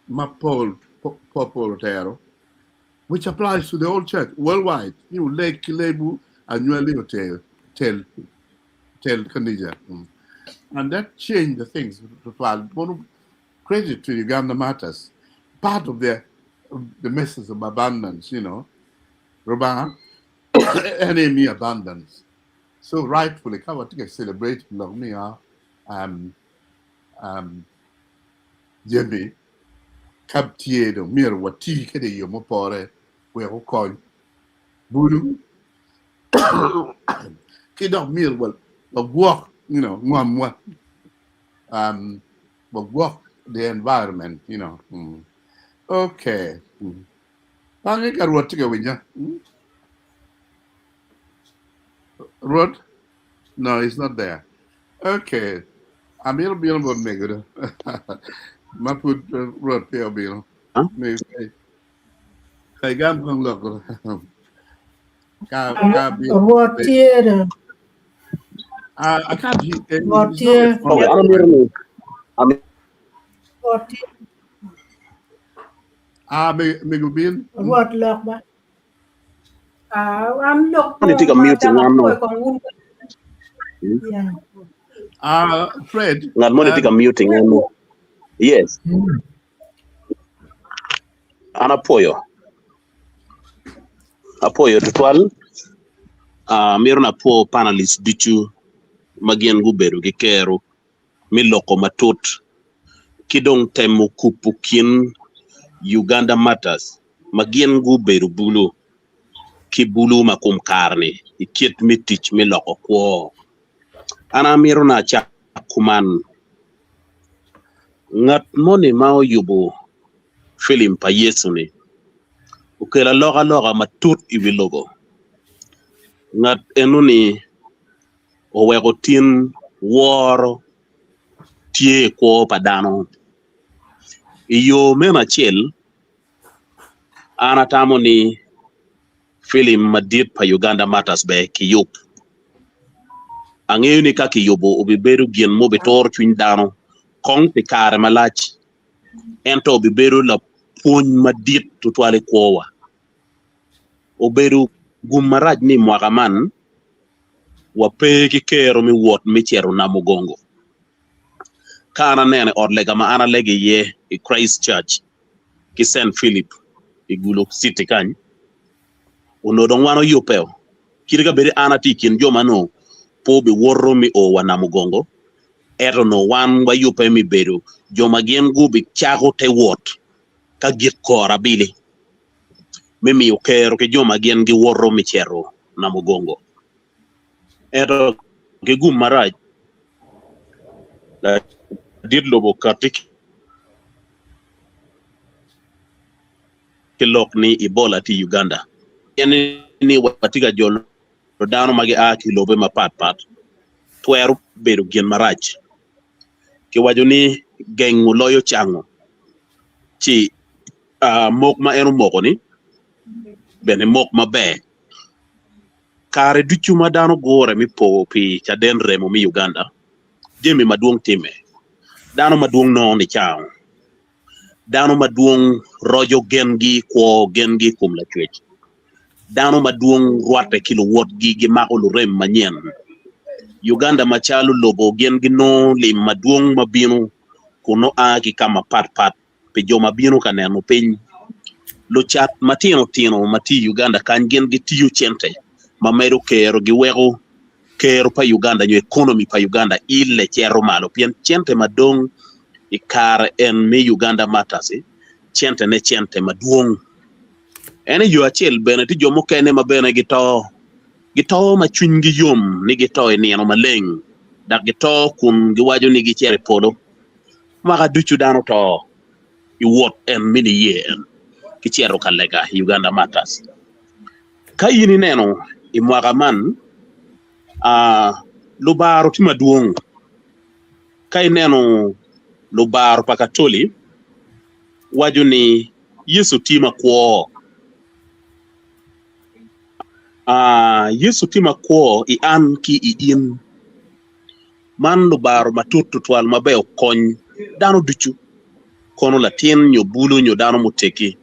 ma Paul Paul otero which applies to the whole church worldwide. Ni wuleg ki lebwu anywali otel tel tel kanija. And that changed the things tutwal. Mono credit to Uganda Martyrs. Part of the message of abundance, you know. Rubanga en aye miyo abundance. So rightfully ka watye ka celebrate lok miyo jami ka tye dong myero wati kwede i yo mupore wek okony bulu ki dok myero wagwok you know ngomwa wagwok the environment you know. Okay. Pange ka Rwot tye ka winya. Rwot? No, he's not there. Okay. Amito bino bot mego do. Ma pud Rwot pe obino. Mego kay. Kay gam kong lok. Ka ka bi Rwot tye do. I can't hear. Rwot He's not tye. responding. Okay, an amito ni ami Rwot tye. Ah, Mego Bin. Rwot lok ba. Ah, an lok ni tye ka ma mute dok ngan no. apwoyo kong wun. Yeah. Ah, Fred. Ngat mo ni tye ka mute ngan no. Yes, an apwoyo. Apwoyo tutwal. Ah, mito na apwo panelist ducu ma gin gubedo ki kero me loko matut ki dong temo kubo kin Uganda Matters ma gin gubedo bulu ki bulu ma kom kare-ni i kit me tic me loko kwo. An amito na acak kuman ngat moni ma oyubo filim pa Yecu-ni okelo alokaloka matut i wi lobo. Ngat enoni oweko tin woro tye i kwo pa dano. I yo meno acel, an atamo ni filim madit pa Uganda Martyrs ber kiyub. Angeyo ni ka kiyubo obibedo gin ma obituro cwiny dano kong pi kare malac ento obibedo lapwony madit tutwal i kwowa. Obedo gum marac ni mwaka man wape ki kero me wot me cito Namugongo. Ka an aneno i ot lega ma an alego iye i Christ Church ki Cent Philip i Gulu City kany, onongo dong wan oyubbe kit ka bed ni an atye i kin jo ma nongo pe obiwoto me o wa Namugongo, ento onongo wan wayubbe me bedo jo ma gin gubicako te wot ka gik kor abili me miyo kero ki jo ma gin giwoto me cito Namugongo. Ento ki gum marac, ladit lobo okatti ki lok ni Ebola tye i Uganda. Pien ni watye ka jolo dano ma gia ki i lobe mapatpat twero bedo gin marac. Kiwaco ni gengo loyo cango, ci mok ma en omoko-ni bene mok maber. Kare ducu ma dano gure me po pi caden remo me Uganda, jami madwong timme. Dano madwong nongo nicango. Dano madwong roco gengi, kwo gengi i kom Lacwec. Dano madwong rwatte ki luwotgi gimako lurem manyen. Uganda macalo lobo gin ginongo lim madwong ma bino kun nongo a ki ka mapatpat pi jo ma bino ka neno piny. Lucat matino tino ma tye i Uganda kany gin gitiyo cente ma medo kero giweko kero pa Uganda nyo economy pa Uganda ile cito malo pien cente ma dong i kare en me Uganda Matters cente ne cente madwong. En i yo acel bene tye jo mukene ma bene gito, gito ma cwinygi yom ni gito i nino maleng dok gito kun giwaco ni gicito i polo. Mwaka ducu dano to i wot en me niye en ki cito ka lega i Uganda Martyrs. Ka in ineno i mwaka man, lubaro tye madwong. Ka ineno lubaro pa Katoli waco ni Yecu tye makwo. Yecu tye makwo i an ki i in. Man lubaro matut tutwal ma ber okony dano ducu, kono latin nyo bulu nyo dano muteggi,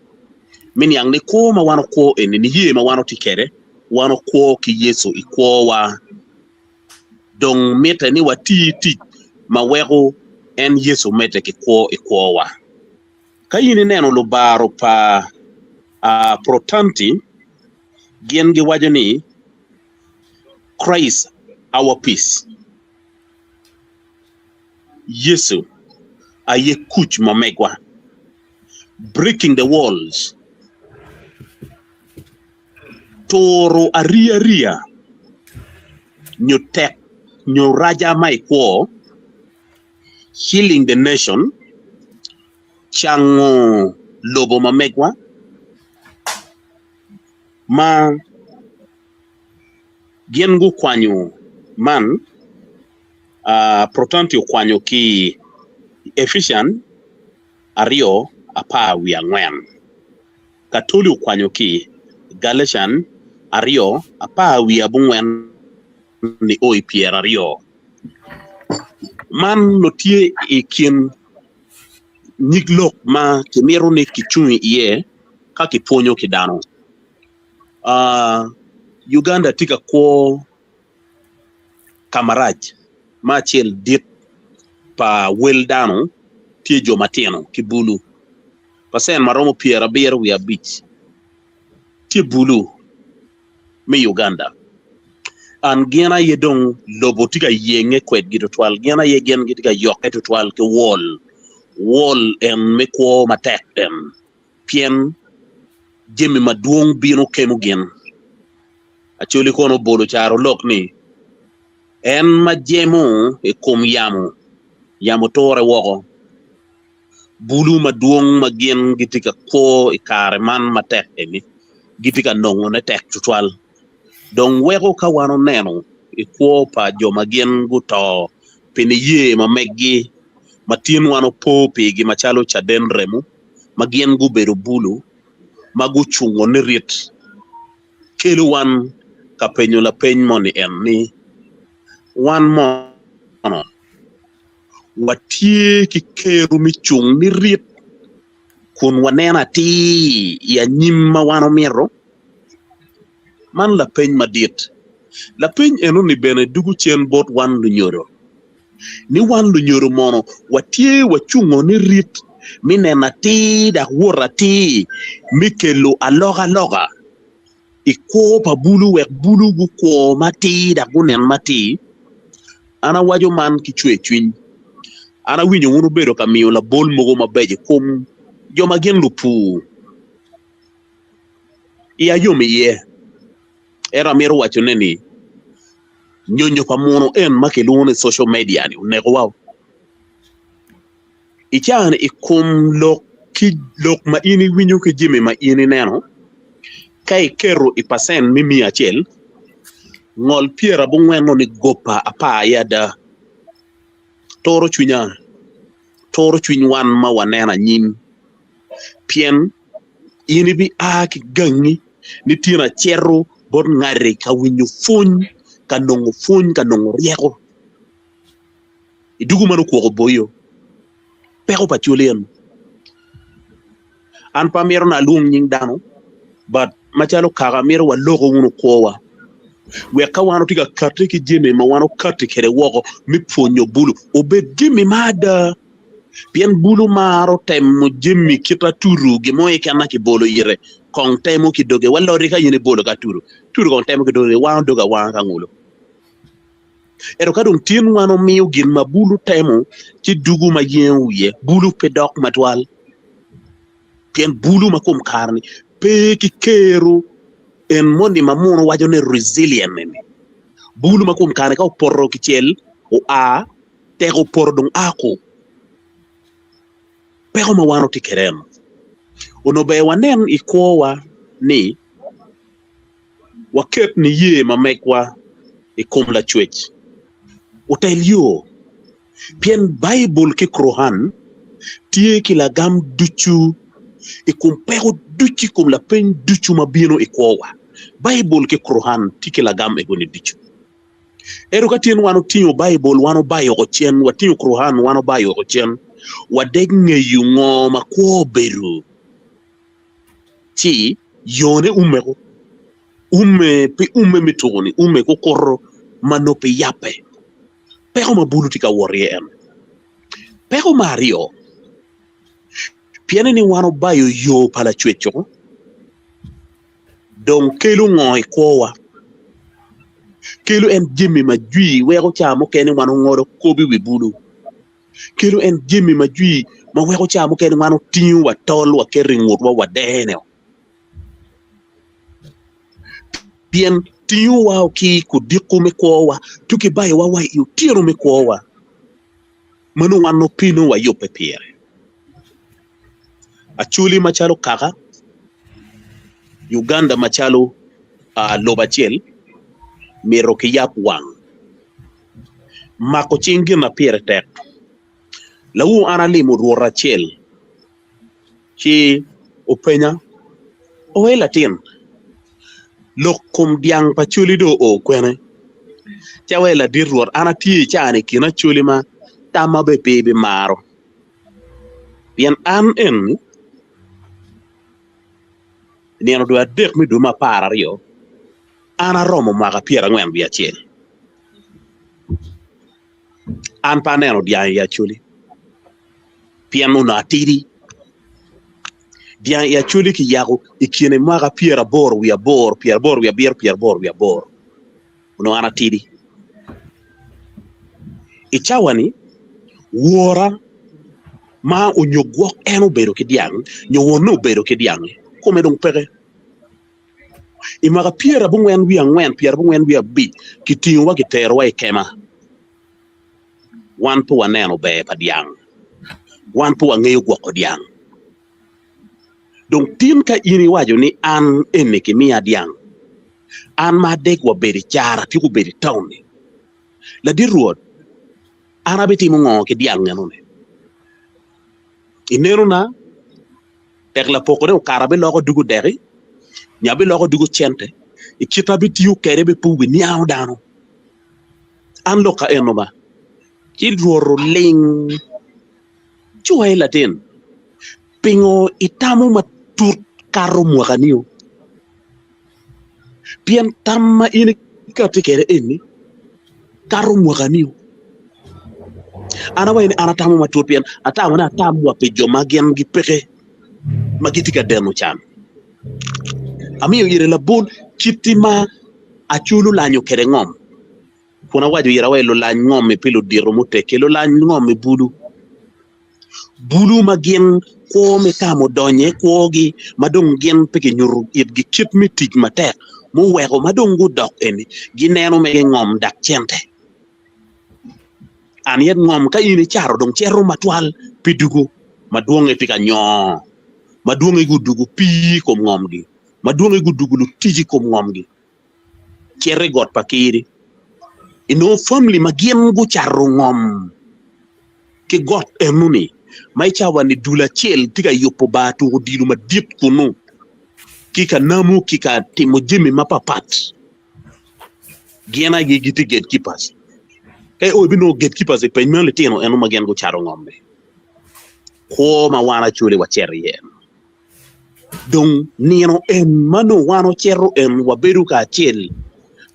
me niang ni kwo ma wan okwo eni, niye ma wan otye kwede, wan okwo ki Yecu i kwowa. Dong mitte ni wati tic ma weko en Yecu medde ki kwo i kwowa. Ka in ineno lubaro pa Protanti, gin giwaco ni, Christ our peace. Yecu aye kuc ma megwa. Breaking the walls. Turo ariya ariya nyo tek nyo raja ma i kwo. Healing the nation. Cango lobo ma megwa ma Gin gukwanyo man, Protanti okwanyo ki i Efician 2:14, Katoli okwanyo ki i Galatian aryo 14 nio i 20. Man nongo tye i kin nyig lok ma kimito ni kicung iye ka kipwonyo ki dano. Uganda tye ka kwo ka marac ma acel dit pa wel dano tye jo matino ki bulu pacen ma romo 75 tye bulu me Uganda and gin aye dong lobo tye ka yenge kwedgi tutwal gin aye gin gitye ka yokke tutwal ki wol wol en me kwo matek en pien jami madwong bino kemo gin. Acholi kono obolo carolok ni, En ma jemo i kom yamo, yamo ture woko. Bulu madwong ma gin gitye ka kwo i kare man matek eni gitye ka nongone tek tutwal. Dong weko ka wan oneno i kwo pa jo ma gin guto pi niye ma meggi ma tin wan opo pigi macalo caden remo ma gin gubedo bulu ma gucungo nirit kelo wan ka penyo lapeny moni en ni, Wan mono watye ki kero me cung nirit kun waneno atir i anyim ma wan omito? Man lapeny madit. Lapeny enoni bene dugo cen bot wan lunyodo. Ni wan lunyodo mono watye wacungo nirit me neno atir dok wot atir me kelo alokaloka i kwo pa bulu wek bulu gukwo matir dok gunen matir? An awaco man ki cwercwiny. An awinyo wun wubedo ka miyo labol mogo mabeco i kom jo ma gin lupur. Iya yom iye. Ento amito wacone ni nyonyo pa muno en ma kilwongo ni social media ni onekowa. I caa-ni i kom lok ki lok ma in iwinyo ki jami ma in ineno, ka iketo i pacent me miya acel, ngol pyerabongwen-nu ni gopa apar aye ada. Turo cwinya, turo cwiny wan ma waneno anyim, pien in ibia ki gangi ni tin acito bot ngati ka winyo pwony, ka nongo pwony, ka nongo ryeko. I dugu man okwoko boyo, peko pa col en. An pe amito ni alwong nying dano, but macalo kaka amito waloko wunu kwowa wek ka wan watye ka kati ki jami ma wan okati kwede woko me pwonyo bulu obed jami ma ada. Pien bulu maro temo jami kit atudu gin mo keken ma kibolo ite kong temo ki doge wa loti ka in ibolo ki atudu, atudu kong temo ki doge wango doge awanga ka ngulu. Ento ka dong tin wan omiyo gin ma bulu temo ci dugu ma yengo wiye bulu pe dok matwal. Pien bulu ma kom kare-ni pe ki kero en moni ma muno waco ni resilient ni. Bulu ma kom kare-ni ka opoto kicel oa tek opoto dong a ko. Peko ma wan watye kwede eno. Onongo ber wanen i kwowa ni waket niye ma megwa i kom Lacwec otel yo, pien Baibul ki Quran tye ki lagam ducu i kom peko ducu, i kom lapeny ducu ma bino i kwowa. Baibul ki Quran tye ki lagam egoni ducu. Ento ka tyen wan otingo Baibul wan obayo oko cen, watingo Quran wan obayo oko cen, wadek ngeyo ngo ma kwo obedo. Ci yone umeko, umme pe umme me tuko-ni, umme kukuto ma nongo pe yabbe. Peko ma bulu tye ka wot iye en. Peko me aryo, pien ni wan obayo yo pa Lacwec-cu, dong kelo ngo i kwowa? Kelo en jami ma jwi weko ca mukene wan ongolo kop i wi bulu. Kelo en jami ma jwi ma weko ca mukene wan otingo wa tol waketo i ngutwa wadene. Pien tingowa ki kudiko me kwowa tuki bayowa wa i otyeno me kwowa ma nongo wan nongo pe nongo wayubbe pire. Acholi macalo kaka, Uganda macalo lobo acel mito ki yab wang. Mako cing gin ma pire tek. Lawor an alimo rwot acel ci openya, Oe latin, Lok kom dyang pa Acholi dong oo kwene? Ca wai ladit Rwot an atye i caa-ni i kin Acholi ma tamma bene pe ibimaro. Pien an eni nino dwe adek me dwe me 12 an aromo mwaka 41. An pe aneno dyang i Acholi pien onongo atidi. Dyang i Acholi kiyako i kine mwaka 88, 87, 88. Onongo an atidi. I cawa-ni, wora ma onyo gwok en obedo ki dyang nyo wonne obedo ki dyang-ngi kome dong peke. I mwaka 94, 95 kitingowa kiterowa i kema. Wan pe waneno ber pa dyang. Wan pe wangeyo gwoko dyang. Dong tin ka in iwaco ni an eni kimiya dyang, an ma adek wabedo i caro atyeko bedo i taun-ni, ladit Rwot, an abitimo ngo ki dyang enoni? I nenona, tek lapokone okato abiloko dugo deki, nyo abiloko dugo cente, i kit ma abitiyo kwede bene pe wubiniango dano. An lok eno ba, ci Rwot oling. Ci wa i latin, pingo itamo matut kato mwaka-ni-o? Pien tam ma in ikatti kwede eni kato mwaka-ni-o. An awaco ni an atamo matut pien atamo ni atam wa pi jo ma gin gipeke ma gitye ka deno can. Amiyo ire labol kit ma Acholi olanyo kwede ngom. Kun awaco ira wa i lulany ngom-mi pi ludito muteggi, lulany ngom i bulu, bulu ma gin kwo me tam odonyo i kwogi ma dong gin pe ginyuto itgi kit me tic matek muweko ma dong gudok eni gineno mege ngom dak cente. An yet ngom ka in icato dong cito matwal pi dugo madwonge tye ka nyoo, madwonge gudugo pii i kom ngomgi, madwonge gudugo lutic i kom ngomgi. Cito i got pa Kiri, inongo famili ma gin gucato ngom ki got enoni ma i cawa-ni dul acel tye ka yubo bar tuko odilo madit kunu ki ka namo ki ka timo jami mapapat gin aye gitye gatekeepers. Ka io ibinongo gatekeepers i peny meno litino eno ma gin gucato ngom-mi. Kwo ma wan Acholi wacito iye eno. Dong nino en ma nongo wan ocito en wabedo kacel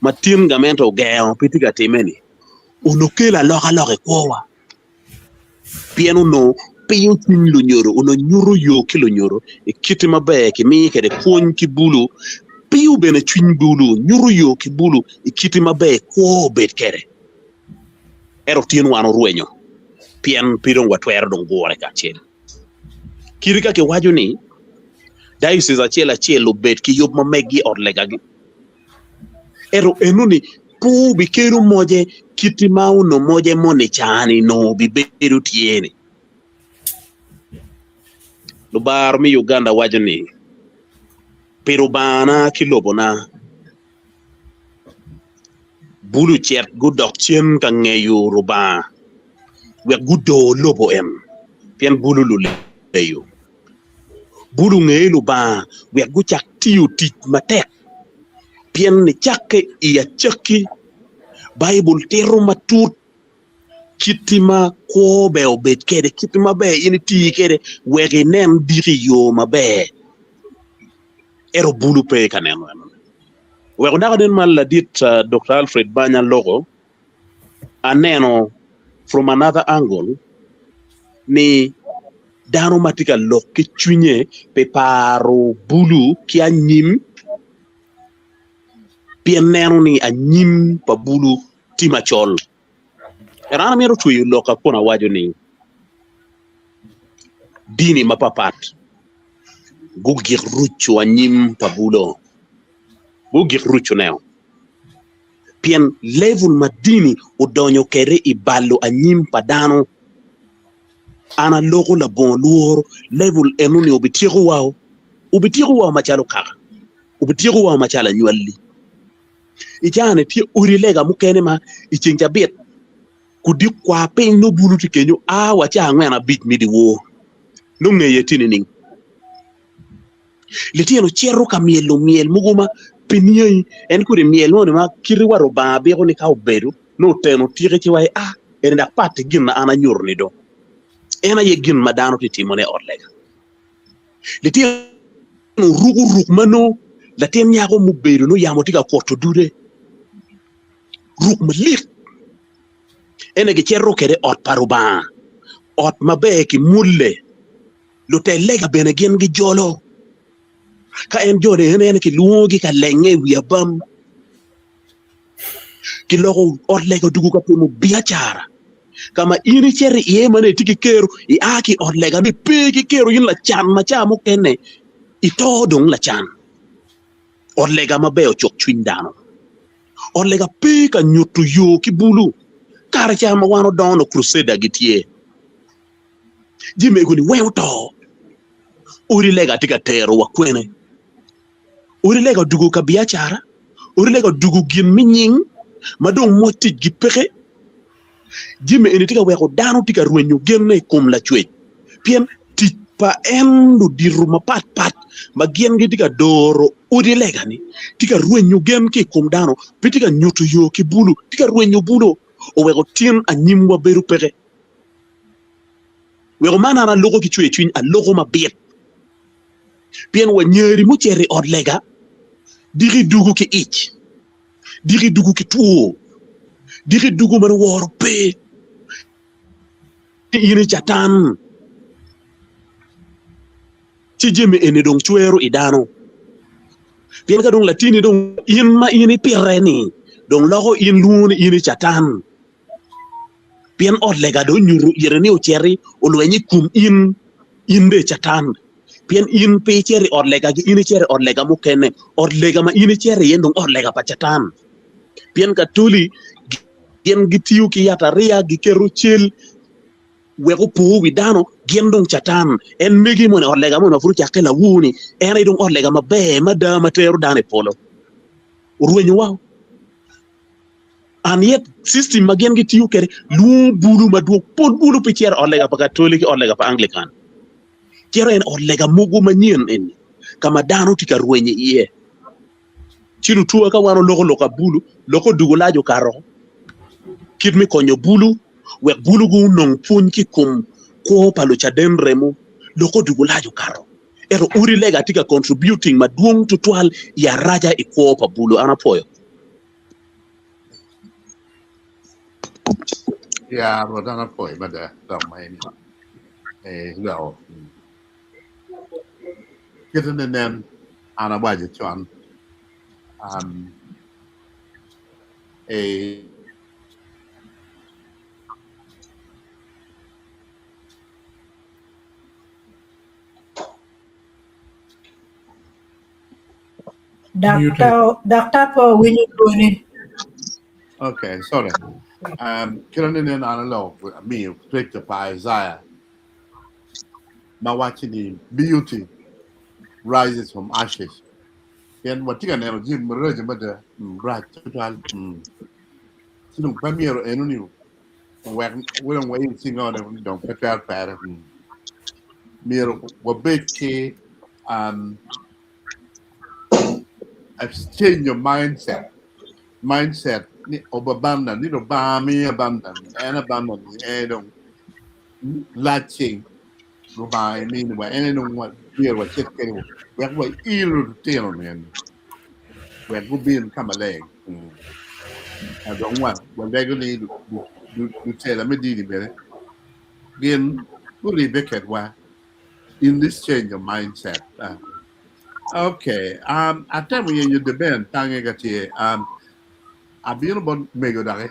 ma tin gamente ogengo pe tye ka timme-ni onongo kelo alokaloka i kwowa pien onongo piyo cwiny lunyodo onongo nyuto yo ki lunyodo i kite maber kimiyo kwede pwony ki bulu piyo bene cwiny bulu nyuto yo ki bulu i kite maber kwo obed kwede ento tin wan orwenyo pien pe dong watwero dong gure kacel. Kite ka kiwaco ni diocese acel acel obed ki yub ma meggi i ot legagi, ento enoni pe obikelo moje kiti ma onongo moje moni ca-ni onongo obibedo tye-ni. Lubaro me Uganda waco ni, Pi Rubangana ki lobona, bulu ocit gudok cen ka ngeyo Rubanga wek gudor lobo en, pien bulu luleyo. Bulu ngeyo Lubanga wek gucak tiyo tic matek, pien nicakke i acakki Baibul tito matut kit ma kwo ber obed kwede, kit maber in iti kwede wek inen diki i yo maber. Ento bulu pe ka neno eno. Weko dako nen ma ladit Dokta Alfred Banya loko, aneno from another angle ni dano ma tye ka lok ki cwinye pi paro bulu ki anyim pien neno ni anyim pa bulu tye macol. Ento an amito tweyo lokka kun awaco ni dini mapapat gugik ruco anyim pa bulo, gugik rucone-o pien level ma dini odonyo kwede i balo anyim pa dano an aloko labongo lworo level enoni obityekowa-o, obityekowa-o macalo kaka, obityekowa-o macalo anywalli. I caa-ni tye odi lega mukene ma i ceng cabit kudi kwa piny nongo bulu tye kenyo a wa caa angwen abic me dyewor nongo ngeye tye nining? Litino cito ka myelo myel mogo ma Pi niangi, en kodi myel moni ma kite wa Rubanga biko ni ka obedo, nongo oteno tike ci waci, Ah, eni dok pat ki gin ma an anyuto-ni do. En aye gin ma dano tye timone i ot lega. Litino ruko ruk ma nongo latin nyako mubedo nongo yamo tye ka kuto dude, ruk malik. Ene gicito kwede i ot pa Rubanga, ot maber ki mulle. Lutel lega bene gin gijolo. Ka en jone en ene kilwongogi ka lenge i wi abam. Kiloko ot lega odugo ka timo biacara ka ma in icito iye ma nongo itye ki kero, ia ki i ot lega nongo ipe ki kero in lacan ma ca mukene ito dong lacan. Ot lega maber ocuk cwiny dano. Ot lega pe ka nyuto yo ki bulu. Kare ca ma wan odongo nongo Crusader gitye. Jami ego ni weng oto. Odi lega tye ka terowa kwene? Odi lega odugo ka biacara, odi lega odugo gin me nying ma dong moc ticgi peke. Jami eni tye ka weko dano tye ka rwenyo genne i kom Lacwec pien tic pa en ludito mapat pat ma gin gitye ka doro odi lega-ni tye ka rwenyo gen ki i kom dano, pe tye ka nyuto yo ki bulu, tye ka rwenyo bulu oweko tin anyimwa bedo peke. Weko man an aloko ki cwercwiny, aloko mabit. Pien wa nyeri mucito i ot lega, diki dugo ki ic, diki dugo ki two, diki dugo ma woro pe, ni in i Catan. Ci jami eni dong cwero i dano. Pien ka dong latini dong in ma in ipite-ni dong loko in lwongo ni in i Catan. Pien ot lega dong onyuto ite ni ociti olweny i kom in, in dong i Catan. Pien in pe icito i ot legagi, in icito i ot lega mukene. Ot lega ma in icito iye dong ot lega pa Catan. Pien Katoli gin gitiyo ki yatariya, giketo cel wek opo wi dano, gin dong Catan. En megi moni ot lega moni ma pud ocakke lawur-ni, en aye dong ot lega maber mada ma tero dano i polo. Orwenyowa. And yet system ma gin gitiyo kwede lwongo bulu madwong. Pol bulu pe cito i ot lega pa Katoli ki ot lega pa Anglican. Cito en ot lega mogo manyen eni ka ma dano tye ka rwenyo iye. Ci lutwa ka wan oloko lok abulu, lok odugo lac okato kit me konyo bulu wek bulu gunong pwony ki i kom kwo pa lucaden remo, lok odugo lac okato. Ento odi lega tye ka contributing madwong tutwal i araca i kwo pa bulu. An apwoyo. Ya, Rwot an apwoyi mada dok ma in iloko kite nenen an awaco con Daktar pe owinyo dwoni. Okay, sorry. Um, kit ni nen an aloko amiyo scripture pa Isaiah ma waco ni beauty rises from ashes. Pien watye ka neno jami maraco mada, rac tutwal. Ci dong pe myero eno ni owek dong wail cingone ni dong pe twero pere. Myero wabed ki um, exchange of mindset. Mindset ni of abundance, ni Lubanga miyo abundance, en abundance ni en dong lac cing Lubanga iminiwa, en aye dong myero wacit kwede wek wail lutino ni wek gubin ka maleng. Dong walego ni lutela me dini bene gin guribbe kedwa in this change of mindset. Okay, um, atemo yenyo the band tange ka tye. Um, abino bot mego doki.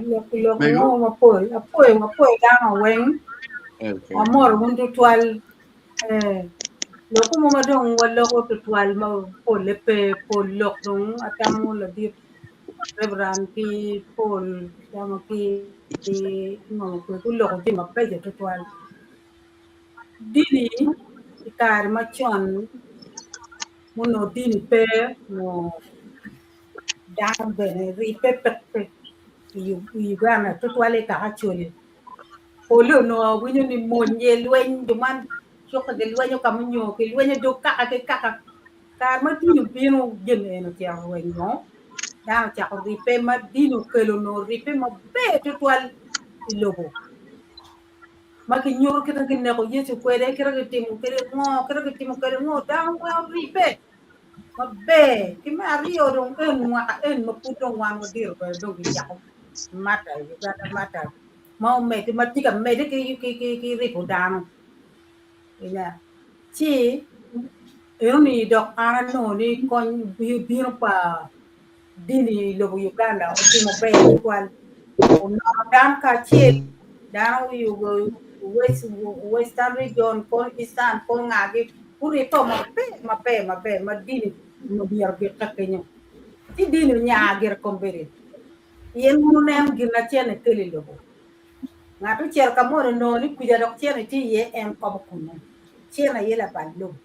Lok lok mo mapol apwoyo wapwoyo dano weng Okay. wamor wun tutwal eh, lok mo ma dong waloko tutwal ma pole pe pol lok dong atamo ladit Reverend ki pol atamo ki ngo kwe guloko jami mabeco tutwal. Dini i kare macon onongo dini pe onongo dano bene ribbe peke i Uganda tutwal i kaka Acholi. Pole onongo awinyo ni mony ye lweny jo man. Cukke gilwenyo ka munyo, gilwenyo dog kaka ki kaka. Kare ma dini obino jami eni ocito rwenyo, dano ocako ribbe ma dini okelo onongo ribbe maber tutwal i lobo. Ma kinyuto kit ma kineko Yecu kwede, kit ma kitimo kwede ngo, kit ma kitimo kwede ngo, dano weng oribbe maber. Ki me aryo dong en mwaka en ma pud dong wan wadito kwede dong kicako mata i Uganda mata ma omedde ma tye ka medde ki ribo dano. Ci enoni dok an anongo ni kony bino pa dini i lobo Uganda otimo ber tutwal. Onono dano kacel, dano Western region, kono Eastern, kono ngagi, guribbe maber maber maber ma dini myero gikke kenyo. Ci dini onya gire kombeddi pien wun wuneno gin ma cene kelo i lobo. Ngat ocito ka moni onongo ni kuca dok cene tye iye en kobo kunnu. Cene aye labal lobo.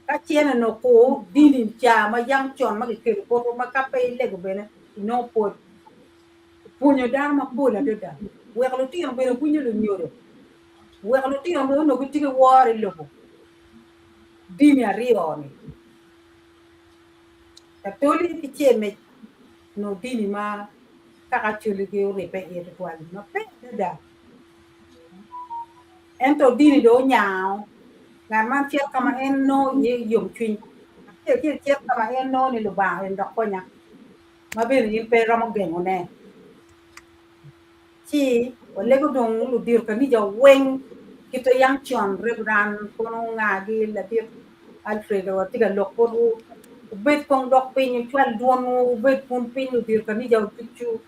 Ka cene onongo okur dini ca ma yam con ma kikelo botwa ma ka pe ilego bene inongo pwod. Opwonyo dano mapol adada. Weko lutino bene winyo lunyodo. Weko lutino bene onongo gitye ki woro i lobo. Dini aryo-ni. Katoli ki Cemec onongo dini ma kaka Acholi-gi oribbe iye tutwal maber adada. Ento dini dong onyango ngat man cito ka ma en nongo iye yomcwiny, acel acel cito ka ma en nongo ni Lubanga en dok konya ma bene in pe iromo gengone. Ci walego dong ludito kanica weng kite yam con Reverend kono ngagi ladit Alfred watye ka lok botwu wubed kong dok piny wucwal dwonwu wubed kun piny ludito kanica ducu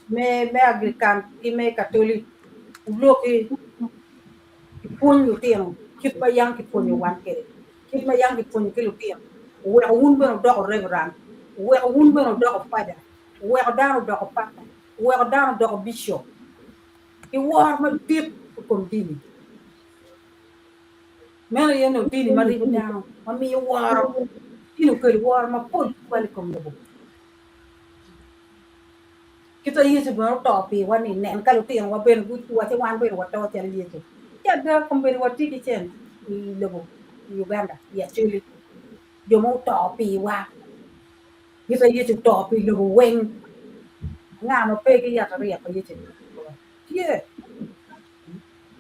me Anglican ki me Katoli wuloki ipwony lutino kit ma yam kipwonyo wan kwede kit ma yam kipwonyo ki lutino oweko wun bene wudoko Reverend oweko wun bene wudoko Father oweko dano odoko papa, oweko dano odoko bicop, ki woro madit i kom dini. Meno aye onongo dini ma ribo dano, ma miyo woro. Dini okelo woro mapol tutwal i kom lobo. Kit ma Yecu bene oto piwa ni, nen ka lutinowa bene guwacci wan bene wato calo Yecu. Ci ada kombeddi watye ki cen i lobo i Uganda, i Acholi, jo ma oto piwa. Gita Yecu oto pi lobo weng. Anga ma pe ki yatariya pa Yecu? Tye.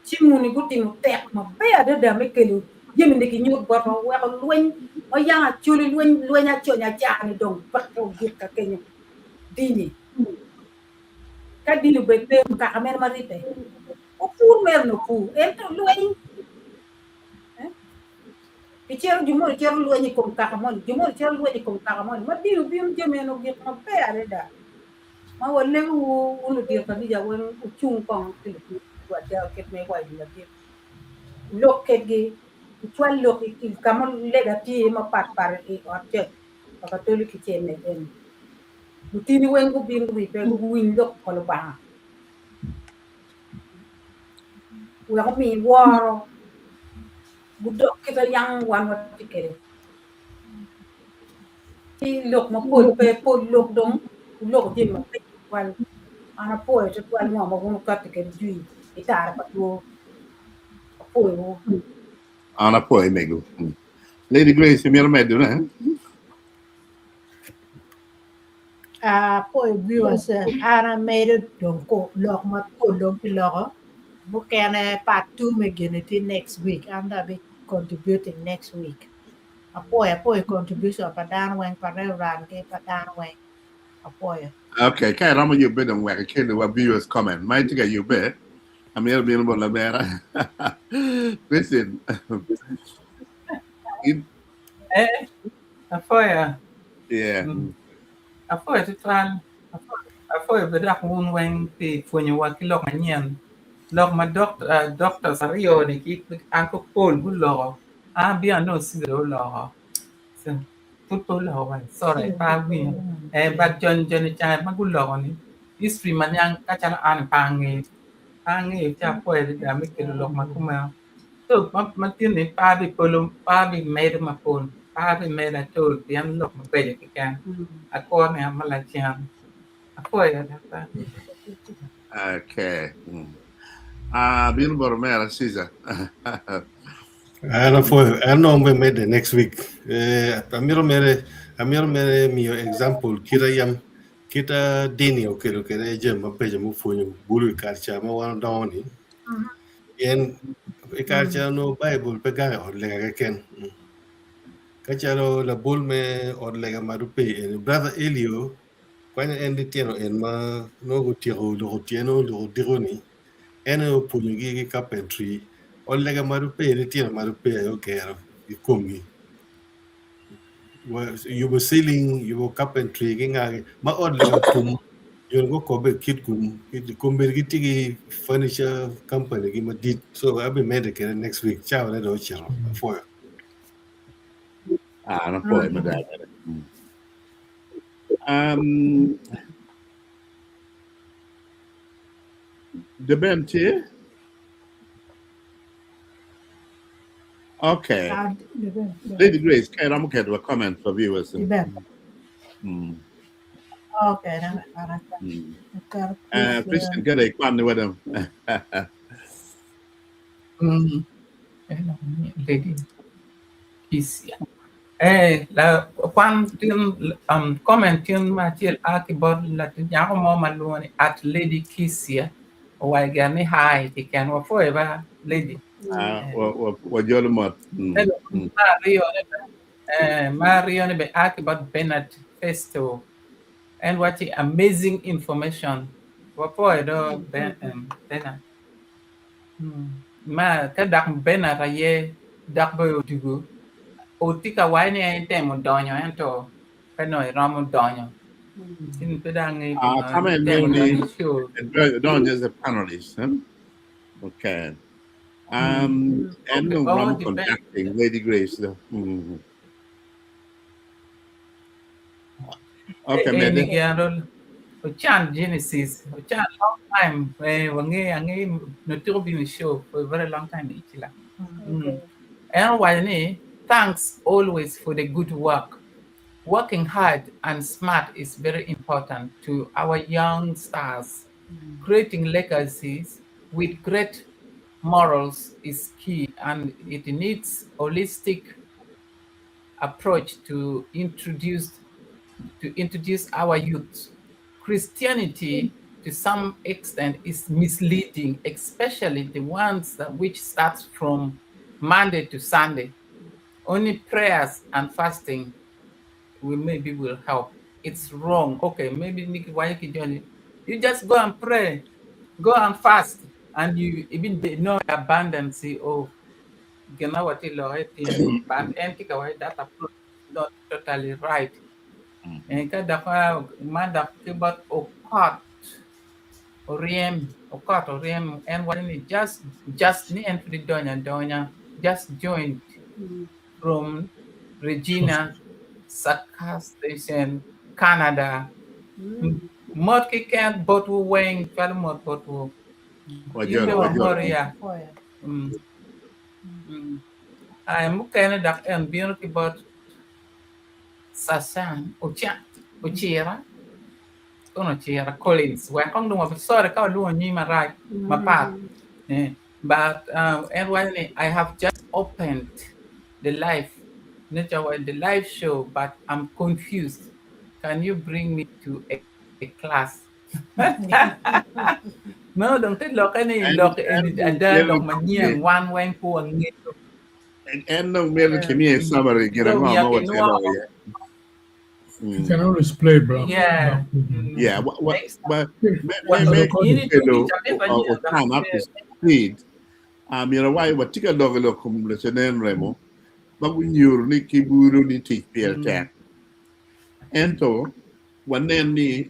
Ci muni gutimo tek maber adada me kelo jami ni kinyut botwa weko lweny ma yang acoli lweny lweny aconya aca-ni dong peke ogik ka kenyo. Dini. Ka dini obed pe kaka mene ma ribbe? Opur mere ni opur ento lweny Kicito jo moni cito lweny i kom kaka moni, jo moni cito lweny i kom kaka moni. Ma dini obino jami eni ogik maber adada. Ma walego wu wun ludito kanija weng wucung kong ki lutit wa kit ma iwaco ladit. Wulok kedgi, wucwal lok i ka ma lega tye iye mapat pat i ot cec pa Katoli ki CMA eni. Lutini weng gubin guribbe guwiny lok pa Lubanga. Wek omi woro gudok kit ma yam wan watye kwede. Ci lok mapol pe, pol lok dong wuloko jami mabeco tutwal. An apwoyo tutwal ngo ma wun wukatti kwede jwi i kare pa two. Apwoyowu. An apwoyo mego. Lady Grace imito medone? Apwoyo viewers an amedo dong lok mapol dong kiloko mukene part 2 me gini tye next week an dong abi contributing next week apwoyo apwoyo contribution pa dano weng pa Reverend ki pa dano weng apwoyo. Okay, ka iromo yubbe dong wek ikeliwa viewers comment ma itye ka yubbe amito bino bot lamera. Christine. Eh, apwoyo. Yeah. Apwoyo tutwal. Apwoyo bene dok wun weng pi pwonyowa ki lok manyen. Lok ma doctors aryo-ni ki Uncle Paul guloko, an abino anongo Cissy dong oloko. Pud pe oloko wa, sorry pe awinyo. Eh, but joni ca ma guloko-ni history ma niang ka calo an pe angeyo. Pe angeyo ci apwoyo adada me kelo lok ma kumeno. So ma tin-ni pe abipolo pe abimedo mapol pe abimedo atol pien lok mabeco keken akwo ni ma lacen apwoyo daktar. Okay. Ah, bino bot omera Caesar. An apwoyo, an nongo be medde next week. Eh, amito mere, amito mere miyo example kita yam, kita dini okelo kede jami mabeco mupwonyo bulu i kare ca ma wan odongo ni. Pien i kare ca onongo Baibul pe gang i ot lega keken. Ka calo labol me ot lega malo pe eni, Brother Elio Kwanyo en litino en ma nongo gutyeko loko tyene loko odiko ni en aye opwonyogi ki carpentry ot lega malo pe litino malo pe aye ogero ki komgi yubo ceiling yubo carpentry ki nga ma ot lega otum jo gukobe i kitgum kombeddi gitye ki furniture company gi madit so abimedde kwede next week cawane dong ocito apwoyo. Ah, an apwoyo mada. Um, the Ben tye? Okay. Ah, the Ben, the Lady Grace, ka iromo keto a comment for viewers. The Ben. Okay, na para. Kar Christian, kada ikwan ni wadam. Lady Kisia. Eh, la kwan tin um, comment tin ma acel a ki bot latin nyako mo ma lwongo ni at Lady Kisia owaco gire ni hi keken wapwoyo ba Lady. Ah, wajolo mot. Ento ma aryone bene eh, ma aryone bene a ki bot Bernard Festo en waci amazing information wapwoyo do Ben, um, Bernard. Ma ka dok Bernard aye dok bene odugo otye ka waco ni en etemo donyo ento pe nongo eromo donyo ci pe dong angeyo Ah, pingo tama en etemo meno ni donyo i show. donyo as a panelist. Huh? Okay. En Okay, dong oh, romo depend. contacting Lady Grace. Though. Okay, Eni mede. gin Ochan Genesis. Ochan long time. Eh, wange ange notiko been a show for a very long time ichila. En owaco ni thanks always for the good work. Working hard and smart is very important to our young stars. Creating legacies with great morals is key and it needs holistic approach to introduce to introduce our youth. Christianity, to some extent, is misleading, especially the ones that which starts from Monday to Sunday. Only prayers and fasting will maybe will help. It's wrong. Okay, maybe Nikki why Johnny. You just go and pray, go and fast, and you even know abundance of gina watye loke tin but en tye ka waco that approach is not totally right. Eh, ka dok man dok ki bot Okot Oryem, Okot Oryem en waco ni just just ni en pud idonyo adonya just joined from Regina Saskatchewan Canada. Mot keken botwu weng cwalo mot botwu. Wajolo, In bene wajolo. wamoti ya. Ai mukene dok en bino ki bot Sasan Ocira kono Ocira Collins wek kong dong wabi sorry ka walwongo nying marac mapat but en waco ni I have just opened the live the live show but I'm confused can you bring me to a class Meno dong te lokke ni lok eni ada lok manyen wan weng pe wangeyo. En dong myero kimiye summary gin So ango myero ma watye kinwo. loko iye. You can always play block. Yeah. Yeah, wa wa Next wa time. me Wa me me in itye kelo ki cabit manyen dok okan up to speed. Myero awaci watye ka lok i lok kom Lacaden Remo ma gunyuto ni ki buru ni tic pire tek. Ento wanen ni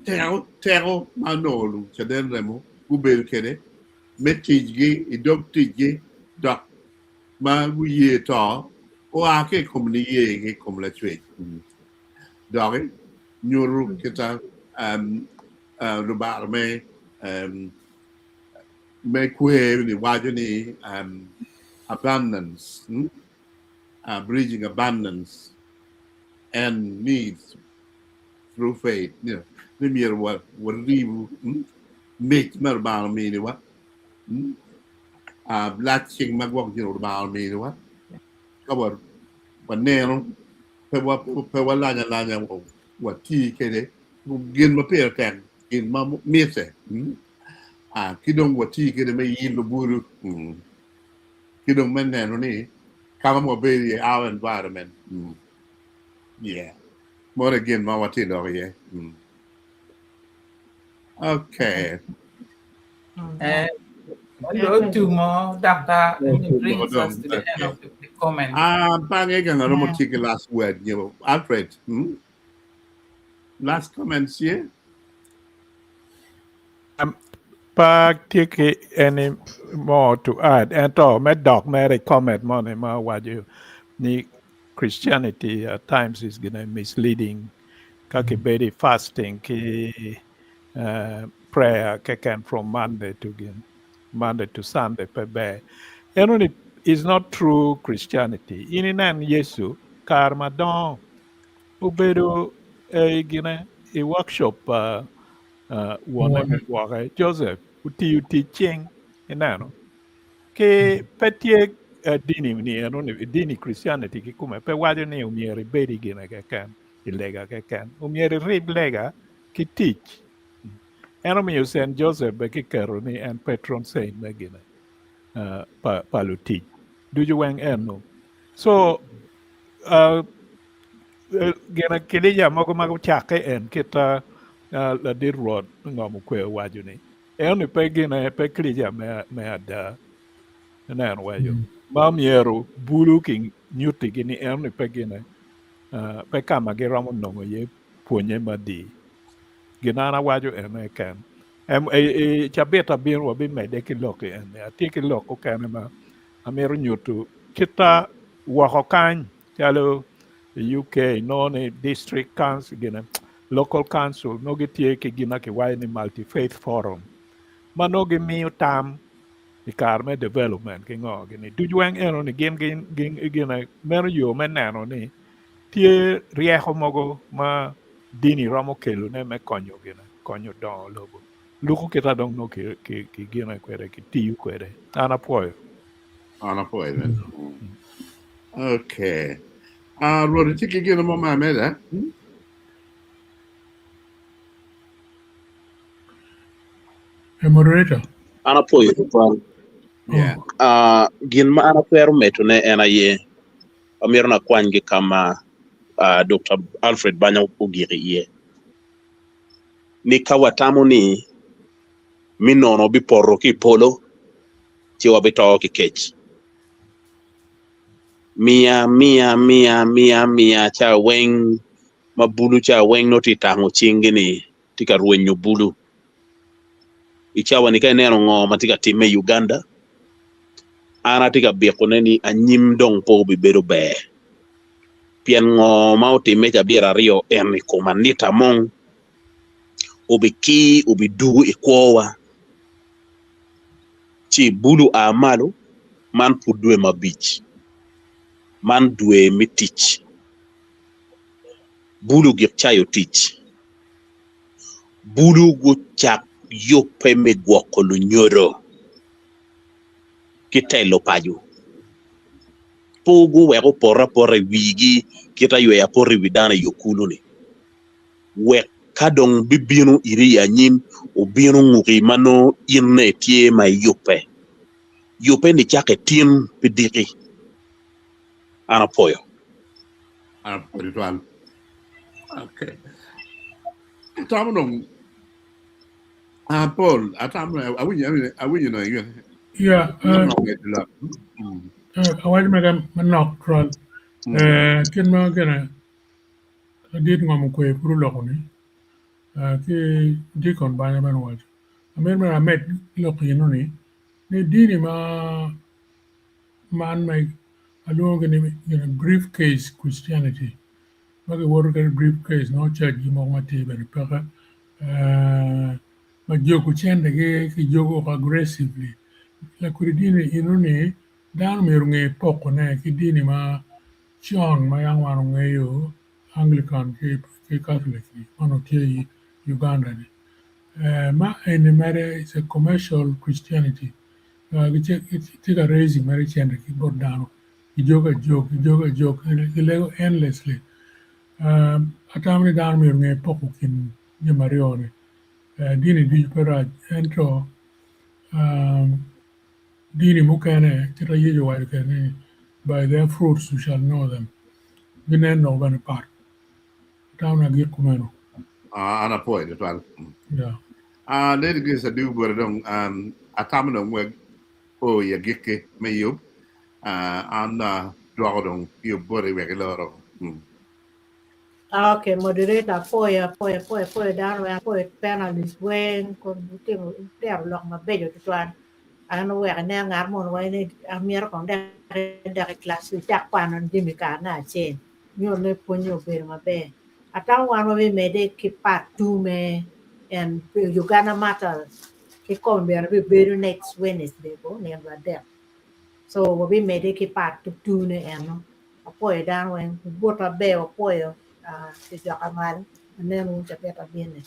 teko teko ma onongo Lucaden Remo gubedo kwede me ticgi i dog ticgi dok ma guye to oa ki i kom niyegi i kom Lacwec doki nyuto kita Lubanga me me kwer ni waco ni abundance bridging abundance and needs through faith ni myero waribu. Mic ma Lubanga ominiwa, lac cing ma gwok gin Lubanga ominiwa, ka waneno pe walanyo alanya wati kwede gin ma pire tek gin ma mitte ki dong wati kwede me yilo bulu ki dong me neno ni ka ma wabedo iye our environment yeah meno aye gin ma watye ka lok iye. Okay. Otumo, Doctor, it brings us to the end of the comment. Ah, bang'e ka ng'ato motiek last word, you know, Alfred. Hmm? Last comments here? Pa tye ki any more to add ento me dok mere i comment moni ma owaco ni Christianity at times is gonna misleading ka kibedo i fasting ki prayer keken from Monday to gin Monday to Sunday pe ber. Eno ni is not true Christianity. In inen Yecu kare ma dongo obedo i gine i workshop pa wonne me gwoke Joseph otiyo tic cing ineno. Ki pe tye dini ni eno ni dini Christianity kikome pe waco ni omyero ibed i gine keken i lega keken omyero irib lega ki tic. En omiyo Saint Joseph be kiketo ni en patron saint me gine pa, pa lutic ducu weng eno. So gine kilica mogo ma gucakke en kita ladit Rwot ngom okwe owaco ni Ento pe gine, pe kilica me ada. Ineno waco, ma myero bulu ki nyutigi ni ento pe gine, pe ka ma giromo nongo iye pwonye madii. Gin an awaco ene keken. I cabit abino wabimedde ki lok i eni. Atye ki lok okene ma amito nyuto kita woko kany calo i UK inongo ni district council gine local council nongo gitye ki gin ma kiwaco ni multi faith forum ma nongo gimiyo tam i kare me development ki ngo gini ducu weng eno ni gin gine meno yo me neno ni tye ryeko mogo ma dini romo kelone me konyo gine konyo dongo lobo luko kita dong nongo ki gine kwede ki tiyo kwede an apwoyo. An apwoyo bene. Okay. Ah, Rwot itye ki gin mo me ameda? Hmm? Hey, moderator. An apwoyo tutwal. Yeah. Ah, gin ma an atwero medone en aye amito nakwany ki ka ma ah, Dr. Alfred Banya ogik iye ni ka watamo ni mi nono bipoto ki i polo ci wabito ki kec. Miya, miya, miya, miya, miya ca weng ma bulu ca weng nongo tye tango cingi ni tye ka rwenyo bulu. I cawa ni ka ineno ngo ma tye ka timme i Uganda, an atye ka biko ne ni anyim dong pe obibedo ber. Pien ngo ma otimme cabit aryo en i kom Anita Among obikir obidugo i kwowa. Ci bulu a malo, man pud dwe me abic, man dwe me tic. Bulu gik cayo tic. Bulu gucak yubbe me gwoko lunyodo ki telo paco. Pe guwek opoto apota i wigi kit ayweya poto i wi dano i okulu-ni. Wek ka dong bibino iri i anyim, obino nguki ma nongo inne tye ma iyubbe. Yubbe nicakke tin pi diki. An apwoyo. An apwoyo tutwal. Okay. Atamo dong ah, Paul, atamo awinyo awinyo awinyo nongo ingene. Yeah, Ngeno nongo lok. Awaco mege manok tutwal. Kit ma gine Ladit ngom okwe pud oloko ni, ki Deacon Banya bene owaco, amito mere amed lok eno ni, ni dini ma man ma alwongo gi ni brief case Christianity ma giwoto kwede brief case nongo church gi mogo matir bene peke ma jogo cente gi ki jogo woko aggressively lakodi dini eno ni dano myero onge poko ne ki dini ma Con ma yam wan ongeyo Anglican ki Catholic-ni ma onongo tye i Uganda-ni. Ma eni mere is a commercial Christianity. Gitye ka raising mere cente ki bot dano. Gijogo ajog, gijogo ajog, gilego endlessly. Atamo ni dano myero onge poko kin jami aryo-ni. Dini ducu pe rac ento dini mukene kit ma Yecu owaco kwede ni by their fruits you shall know them ginen dok bene pat. Atamo ni agik kumeno. An apwoyo tutwal. Yeah. Lady Grace Adiu bwere dong atamo dong wek o i agikki me yub an dwoko dong yub boti wek iloro. Okay, moderator apwoyo apwoyo apwoyo apwoyo dano weng apwoyo panelist weng kun wutimo wutero lok mabeco tutwal an oweko ineno ngat mono waco ni amito kong dok idok i class icak kwano jami kare me acel nyo ni pwonye obedo maber atamo wan wabimedde ki part 2 me en Uganda Matters kikome bene bibedo next Wednesday bo nino adek so wabimedde ki part 2 ne eno Apwoyo dano weng wubut maber wapwoyo pi jok amal aneno wu cabit abine.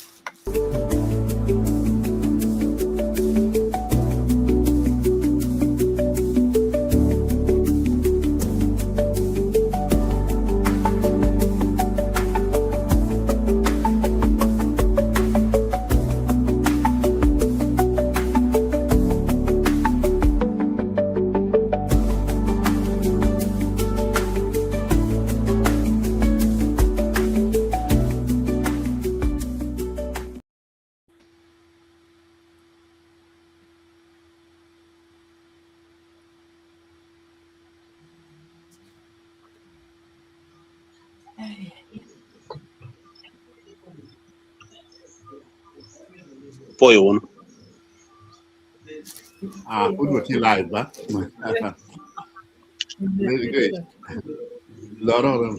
Pwoyo wunu. Ah, pud watye live ba? Very good. Loro.